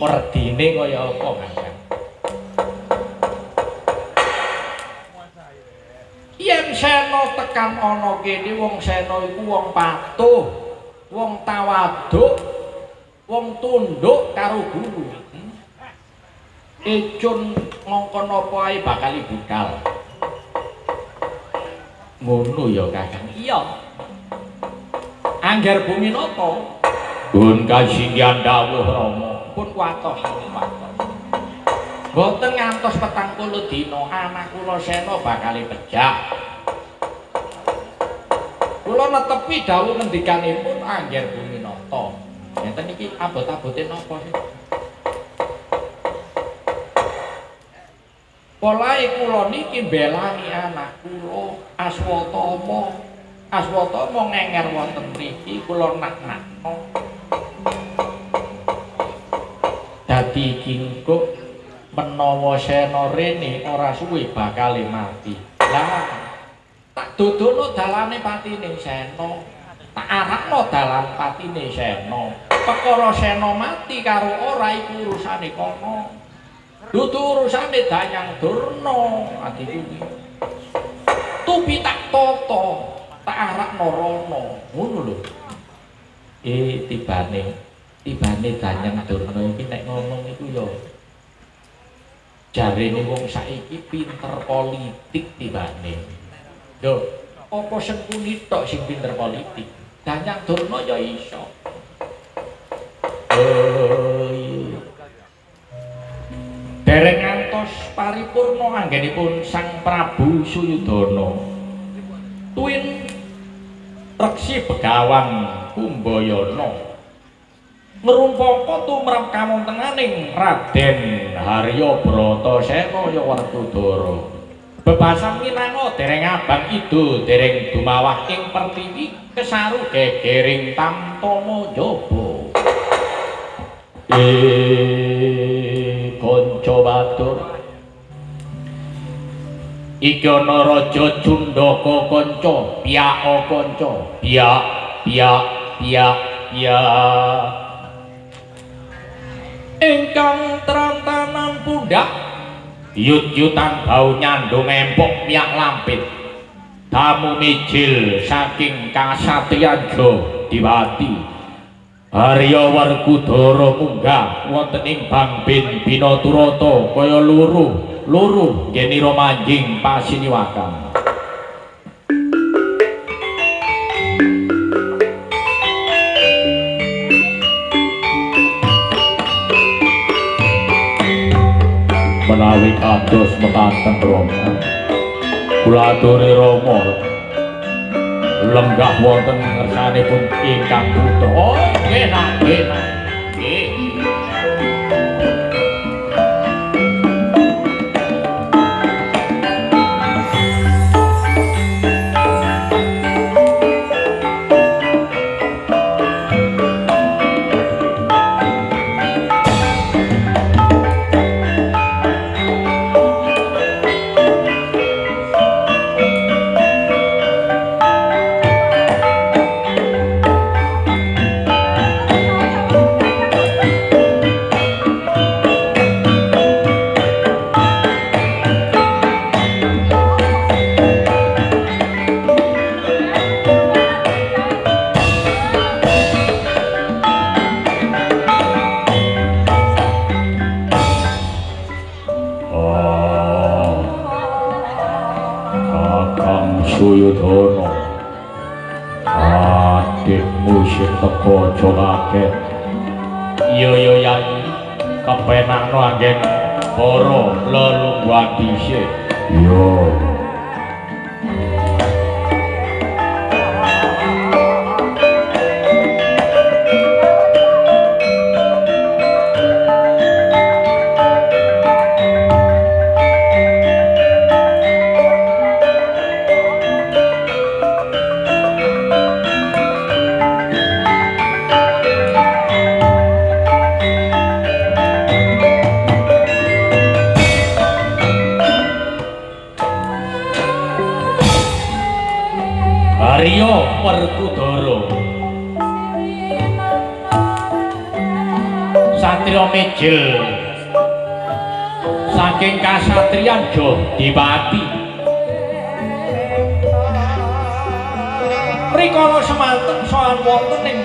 merdine kaya apa Kakang? Yen Sena tekan ana kene wong Sena iku wong patuh, wong tawaduk, wong tunduk karo guru. Ecun ngongkon apa ae bakal budal. Ngono ya Kakang. Iya. Angger Buminata pun kasinggihan dawuh Rama pun kuwatos kuwatos. Mboten ngantos 40 dina anak kula Sena bakal pejah. Kula netepi dawuh ngendikanipun Angger Buminata. Ngeten iki abot-abote napa sih? Polahe kula niki mbelani anak kula Aswatama. Aswatama ngenger wonten mriki kula nak-nakno. Dadi iki engko menawa Sena rene ora suwe bakal mati. Lah tak dudono dalane patine Sena. Tak arakno dalan patine Sena. Perkara Sena mati karo ora iku urusane kono. Dudu urusane Danyang Durna atiku iki. Tupi tak tata, tak arakno rono. Ngono lho. Tibane Danyang Durna iki nek ngomong iku ya jarene wong saiki pinter politik tibane. Lho, apa Sengkuni tok sing pinter politik? Danyang Durna ya iso. Dereng ngantos paripurna anggenipun Sang Prabu Suyudana. Tuwin reksi Begawan Kumbayana ngrumpaka tumrap kawontenaning Raden Harya Bratasena ya Werkudara. Bebasan minanga dereng abang ido dereng dumawah ing pertiwi kesaru gegering tamtama jaba. Kanca batur iki ana raja Cundaka kanca piyaka kanca piyak piyak piyak piyak ingkang trantanan pundhak yut-yutan bau nyandung empuk miyak lampit tamu mijil saking kasatriyan Diwati Arya Werkudara munggah wonten ing Bangbin Binaturata kaya luruh luruh ngenira manjing pasiniwakan. Menawi kados mekaten Rama, Kula aturi Rama lenggah wonten ngersanipun ingkang putra. Oh, nggih nak, nggih nak. Nggih. Suyudana, adikmu sing teka aja kaget. Iya ya Yai, kepenakno anggen para lelungguhan dhisik. Iya. Arya Werkudara, satriya mijil saking kasatriyan Jodipati. Rikala semanten sowan wonten ing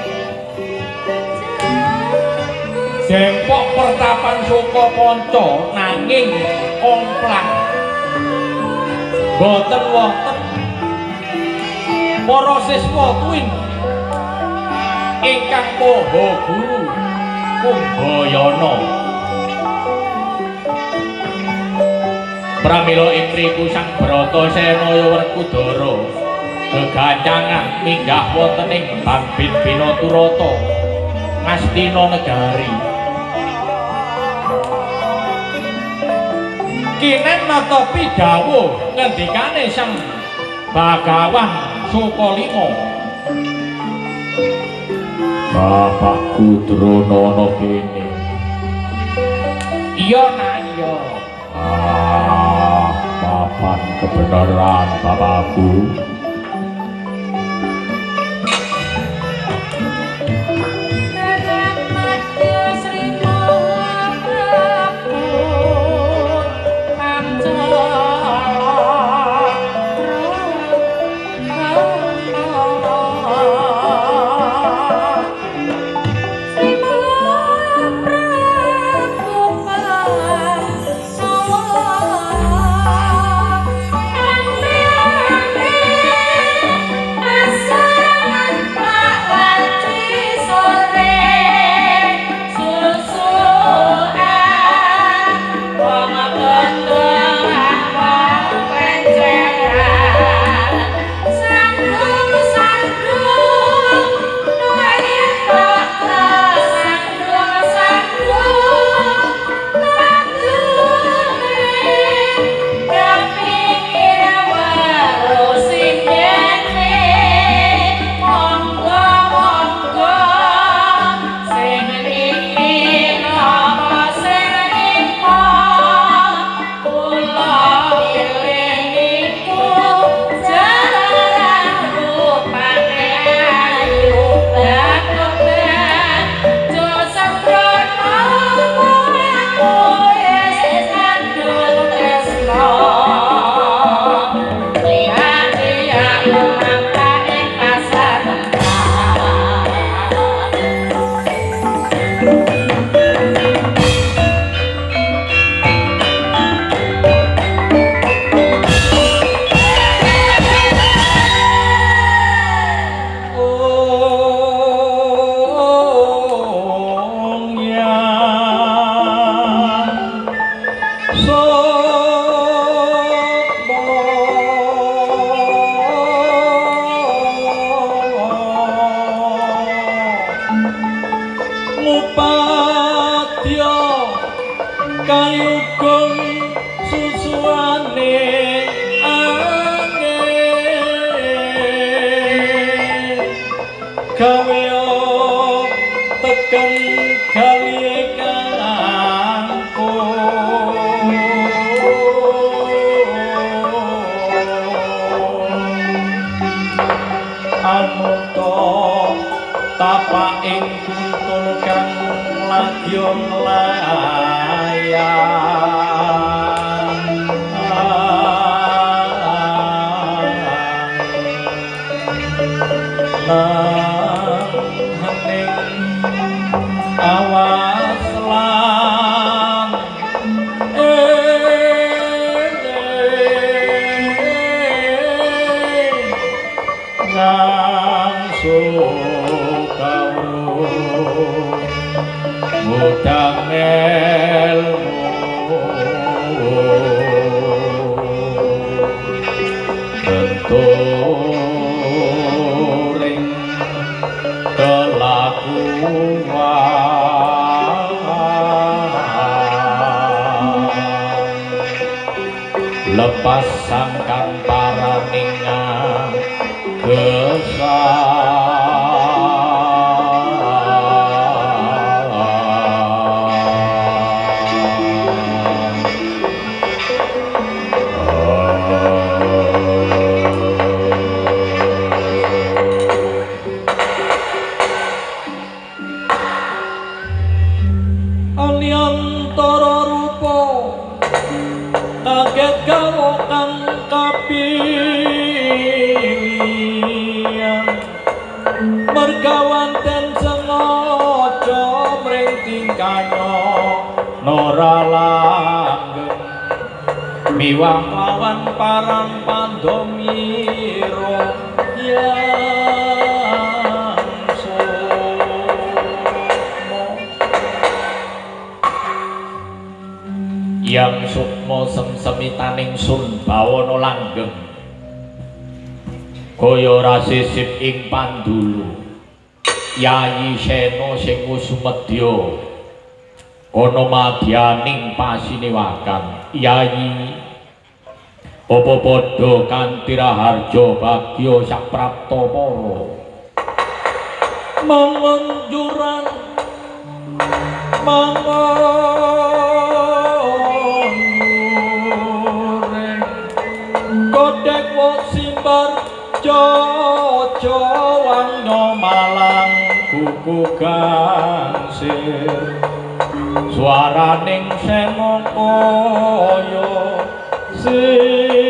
Dempok Pertapan Sukapanca nanging komplang boten wonten para siswa tuwin ingkang maha guru Kumbayana. Pramila ing mriku Sang Bratasena Werkudara gegancangan minggah wonten ing Bambit Binaturata Ngastina Negari. Kinen natapi dawuh ngendikane Sang Bagawan Sukalima. Bapakku Drona ana kene. Iya nak, iya. Ah, papan kebenaran bapakku. Sukma. Tapak ing kuntul kang lagya nglayang nang hening awas lan ngangsu kawruh ngudang elmu benturing kelakuan lepas sangkan paraning Aliantara rupa kaget gawa kang kapilihan mergawanten sengaja mring tingkahnya nora langgeng miwah lawan parang pandomira yang yang sukma semsemitaning sun bawana langgeng kaya ora sisip ing pandulu. Yayi Sena sing sumedya ana madyaning pasiniwakan. Yayi apa padha kanthi raharja bagya saprapta para mangunjuran mangun kodhek wong simbar jojo wangno malang kuku gangsir suaraning sena kaya singa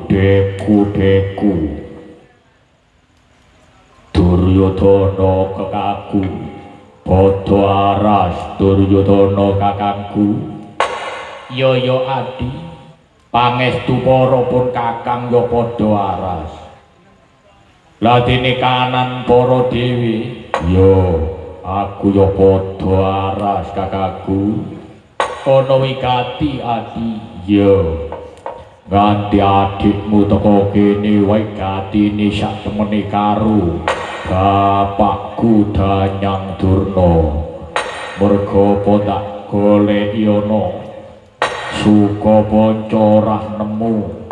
deku-deku Duryudana kekaku padha aras Duryudana kakangku. Ya ya adi pangestu para pun kakang ya padha aras. Ladene kanan para dewi ya aku ya padha aras kakangku. Ana wigati adi ya nganti adikmu teko kene wigatine sak temene karo bapakku Danyang Durna. Merga apa tak goleki ana Sukapanca ora nemu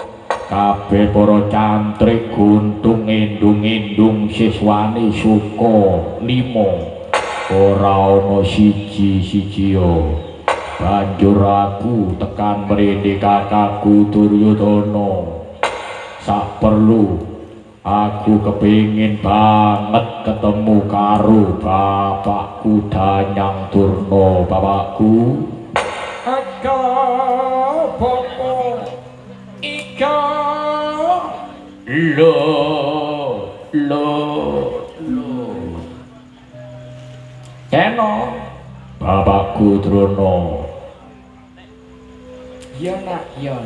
kabeh para cantrik guntung endung-endung siswane Suka lima ora ana siji-siji. Banjur aku tekan mrene kakakku Duryudana. Sak perlu aku kepingin banget ketemu karo bapakku Danyang Durna. Bapakku aga bapa ika lo lo lo keno bapakku Drona. Ya nak ya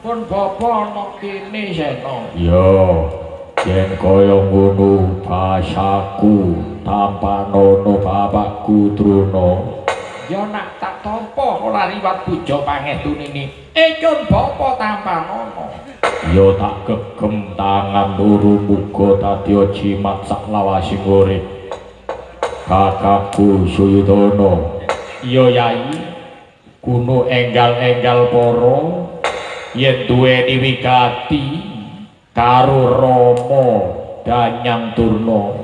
pun bapa ana kene Sena. Ya yen kaya ngono basaku tampanono bapakku Drona. Ya nak tak tampa ora liwat puja pangestunine. Ecun bapa tampanono. Ya tak gegem tangan loro muga dadi jimat saklawasing urip. Kakakku Suyudana. Ya yai. Kuno enggal-enggal para yen duweni wigati karo Rama Danyang Durna.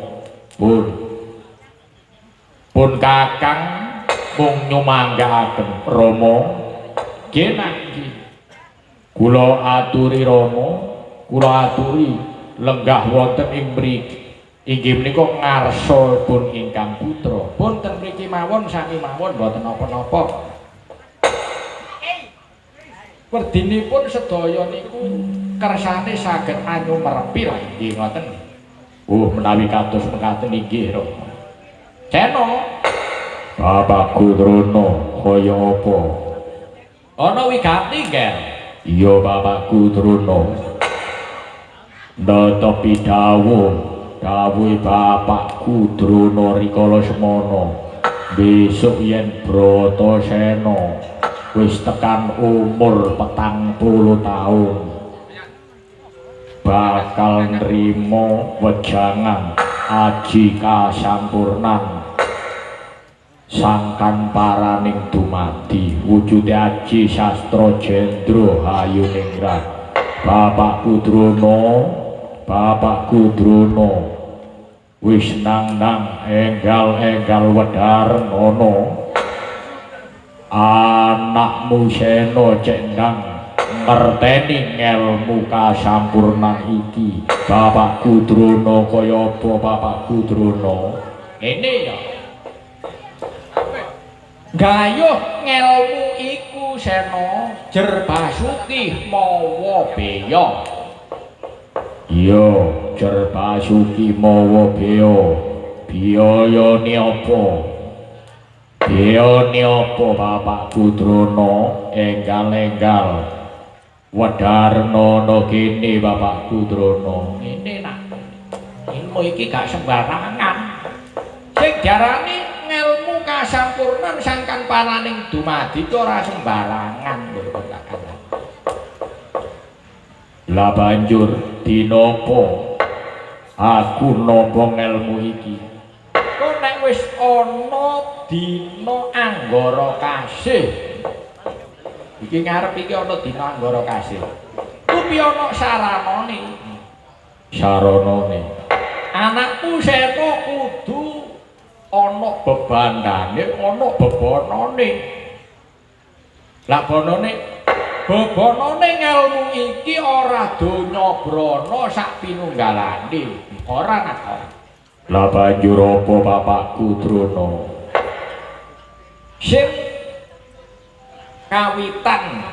Pun Kakang mung nyumanggaaken Rama. Nggih nak nggih. Kula aturi Rama, kula aturi lenggah wonten ing mriki. Inggih menika ngarsa pun ingkang putra. Pun ten mriki mawon sami mawon mboten napa-napa. Werdinipun sedaya niku kersane saged anyumerpi lah nggih ngoten. Oh menawi kados mekaten inggih Rama. Sena Bapakku Drona kaya apa? Ana wigati nggih. Iya Bapakku Drona. Netepi dawuh dawuhe Bapakku Drona rikala semana. Besok yen Bratasena wis tekan umur 40 taun bakal nrimo wejangan aji kasampurnan sangkan paraning dumadi wujude aji sastra jendra hayuningrat. Bapakku Drona, Bapakku Drona wis nang-nang enggal-enggal wedhar ngono. Anakmu Sena cek ndang ngerteni ngelmu kasampurnan iki. Bapakku Drona kaya apa Bapakku Drona? Ngene ya. Gayuh ngelmu iku Sena jer basuki mawa beya. Iya, jer basuki mawa beya. Biyayane apa? Biyayane apa Bapakku Drona? Enggal-enggal wedharna kene Bapakku Drona. Ngene nak. Ilmu iki gak sembarangan. Sing diarani ngelmu kasampurnan sangkan paraning dumadi iki ora sembarangan lho kok. Lah banjur dinapa aku nampa ngelmu iki? Kok nek wis ana dina Anggara Kasih. Iki ngarep iki ana dina Anggara Kasih. Kuwi ana saranane. Saranane anakku Sena kudu ana bebandane, ana bebanane. Lah bonone bebanane ngelmu iki ora donya brana sak pinunggalane. Ora nak. Lah banjur apa Bapakku Drona? Sing kawitan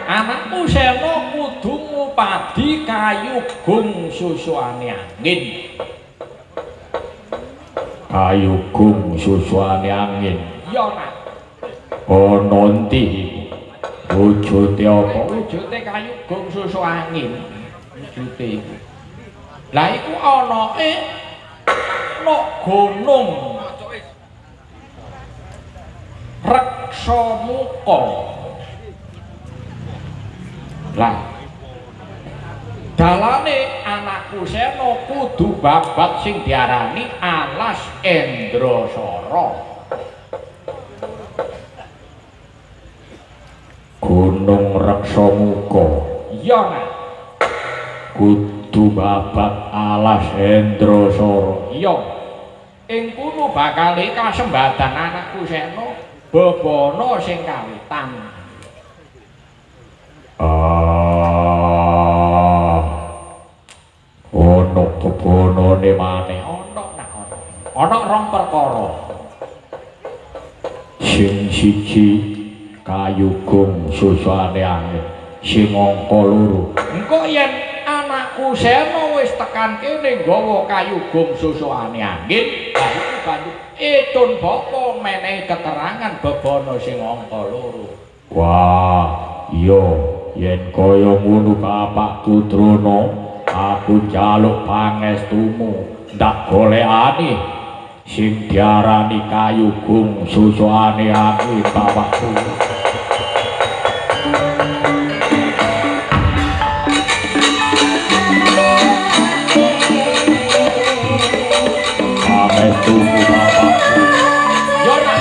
anakku Sena kudu ngupadi kayu gung susuane angin. Kayu gung susuane angin. Iya nak. Ana endi wujude apa? Wujude kayu gung susu angin. Wujude iku. Lah iku anake nok gunung Reksamuka. Lah dalane anakku Sena kudu babat sing diarani Alas Endrasara. Gunung Reksamuka. Iya nak. Kudu babat Alas Endrasara. Iya. Ing kono bakal kasembadan anakku Sena bebana sing kawitan. Ah. Ono bebanane maneh. Ono nak ono. Ono rong perkara. Sing siji kayu gung susane angin, sing angka loro. Engko yen anakku Sena wis tekan kene nggawa kayu gung susane angin, lha iku banjur etun bapa menehi keterangan bebana sing angka loro. Wah, iya, yen kaya ngono Bapakku Drona, aku njaluk pangestumu, ndak golekane sing diarani kayu gung susane angin Bapakku. Pangestumu Bapakku. Yo nak,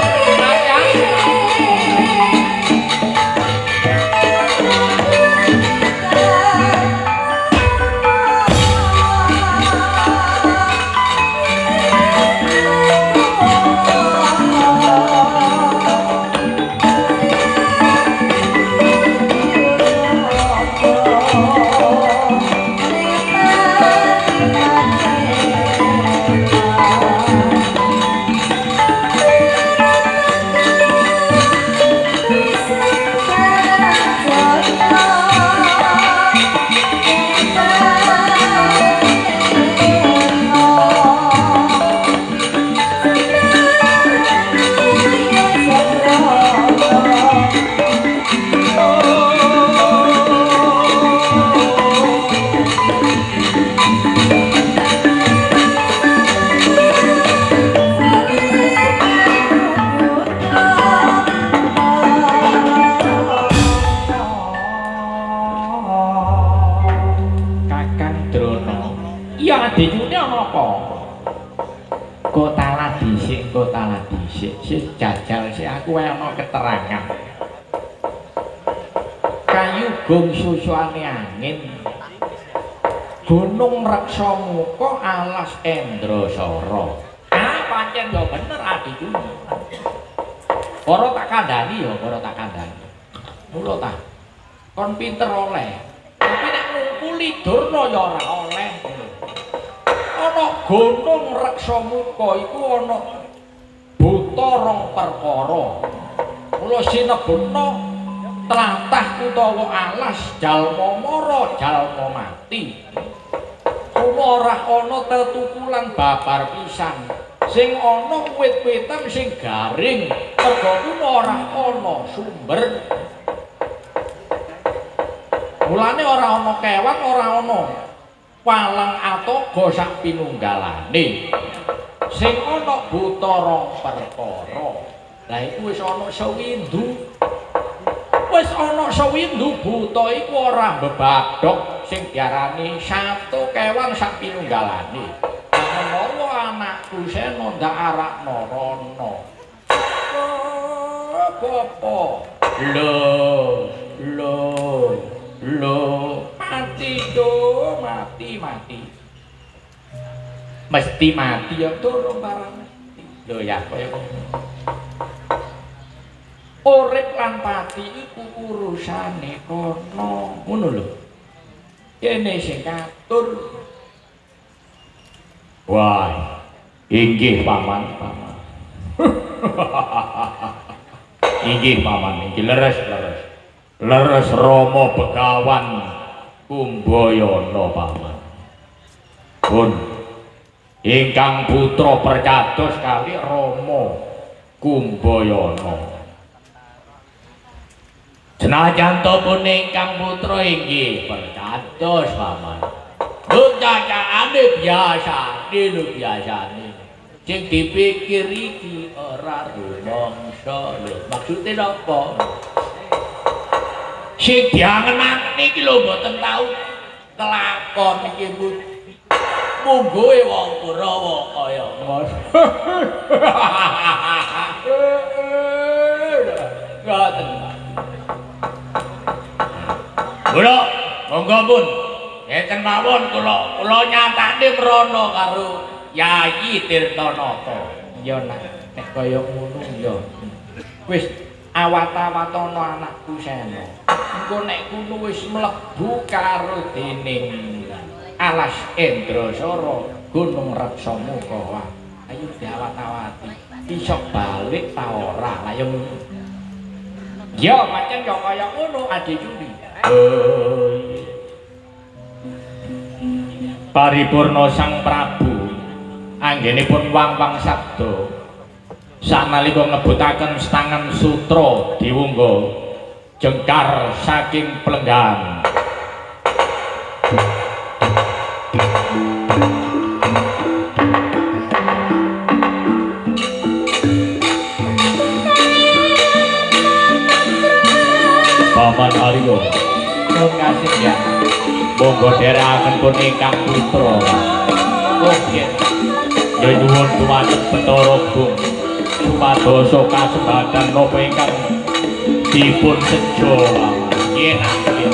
Dhisik engko talah dhisik. Sik jajal sik aku ana keterangan. Kayu gong susuane angin. Gunung Reksamuka alas Endrasara. Ah pancen ya bener adikku. Para tak kandhani ya, para tak kandhani. Mula ta. Kon pinter oleh. Tapi nek ngungkuli Durna ya ora oleh. Ana Gunung Reksamuka iku ana buta rong perkara. Mula sinebutna tlatah utawa alas jalma mara jalma mati. Kuwi ora ana tetukulan babar pisan. Sing ana wit-witan sing garing, merga kuwi ora ana sumber. Mulane ora ana kewan, ora ana walang atoga sak pinunggalane. Sing ana buta rong perkara. Lah iku wis ana sewindu. Wis ana sewindu buta iku ora mbebadhog sing diarani satu kewan sak pinunggalane. Menawa anakku Sena ndak arakna rono. Bapa. Lho, lho, lho, mati do, mati, mati. Mesti mati ya durung barang mesti. Lho ya kaya ngono. Urip lan pati iku urusane kono. Ngono lho. Kene sing ngatur. Wah, inggih paman, paman. Inggih paman, inggih leres, leres. Leres Rama Begawan Kumbayana paman. Pun ingkang putra percados kali Rama Kumbayana. Senajan to pun ingkang putra inggih percados paman. Lho cacakane biasane lho biasane. Sing dipikir iki ora rumangsa lho. Maksude napa? Sing diangen-angen iki lho mboten tau kelakon iki mungguhe wong Kurawa kaya ngono. Ngoten. Kula monggo pun ngeten mawon kula kula nyatakne mrono karo Yayi Tirtanata. Ya nak nek kaya ngono ya. Wis awat-awatana anakku Sena. Engko nek kuno wis mlebu karo dening alas Endrasara Gunung Reksamuka. Wah, ayo diawat-awati. Iso balik ta ora? Lah ya ngono. Ya pancen ya kaya ngono Adi Juli. Paripurna Sang Prabu anggenipun wang-wang sabda sanalika ngebutaken stangan sutra diwungga jengkar saking plenggan. Paman Arya nuwun kasih ya. Monggo dherekaken pun ingkang putra. Oh nggih. Ya nyuwun dumateng Bathara Gung supados kasembadan napa ingkang dipun sejo. Nggih nggih.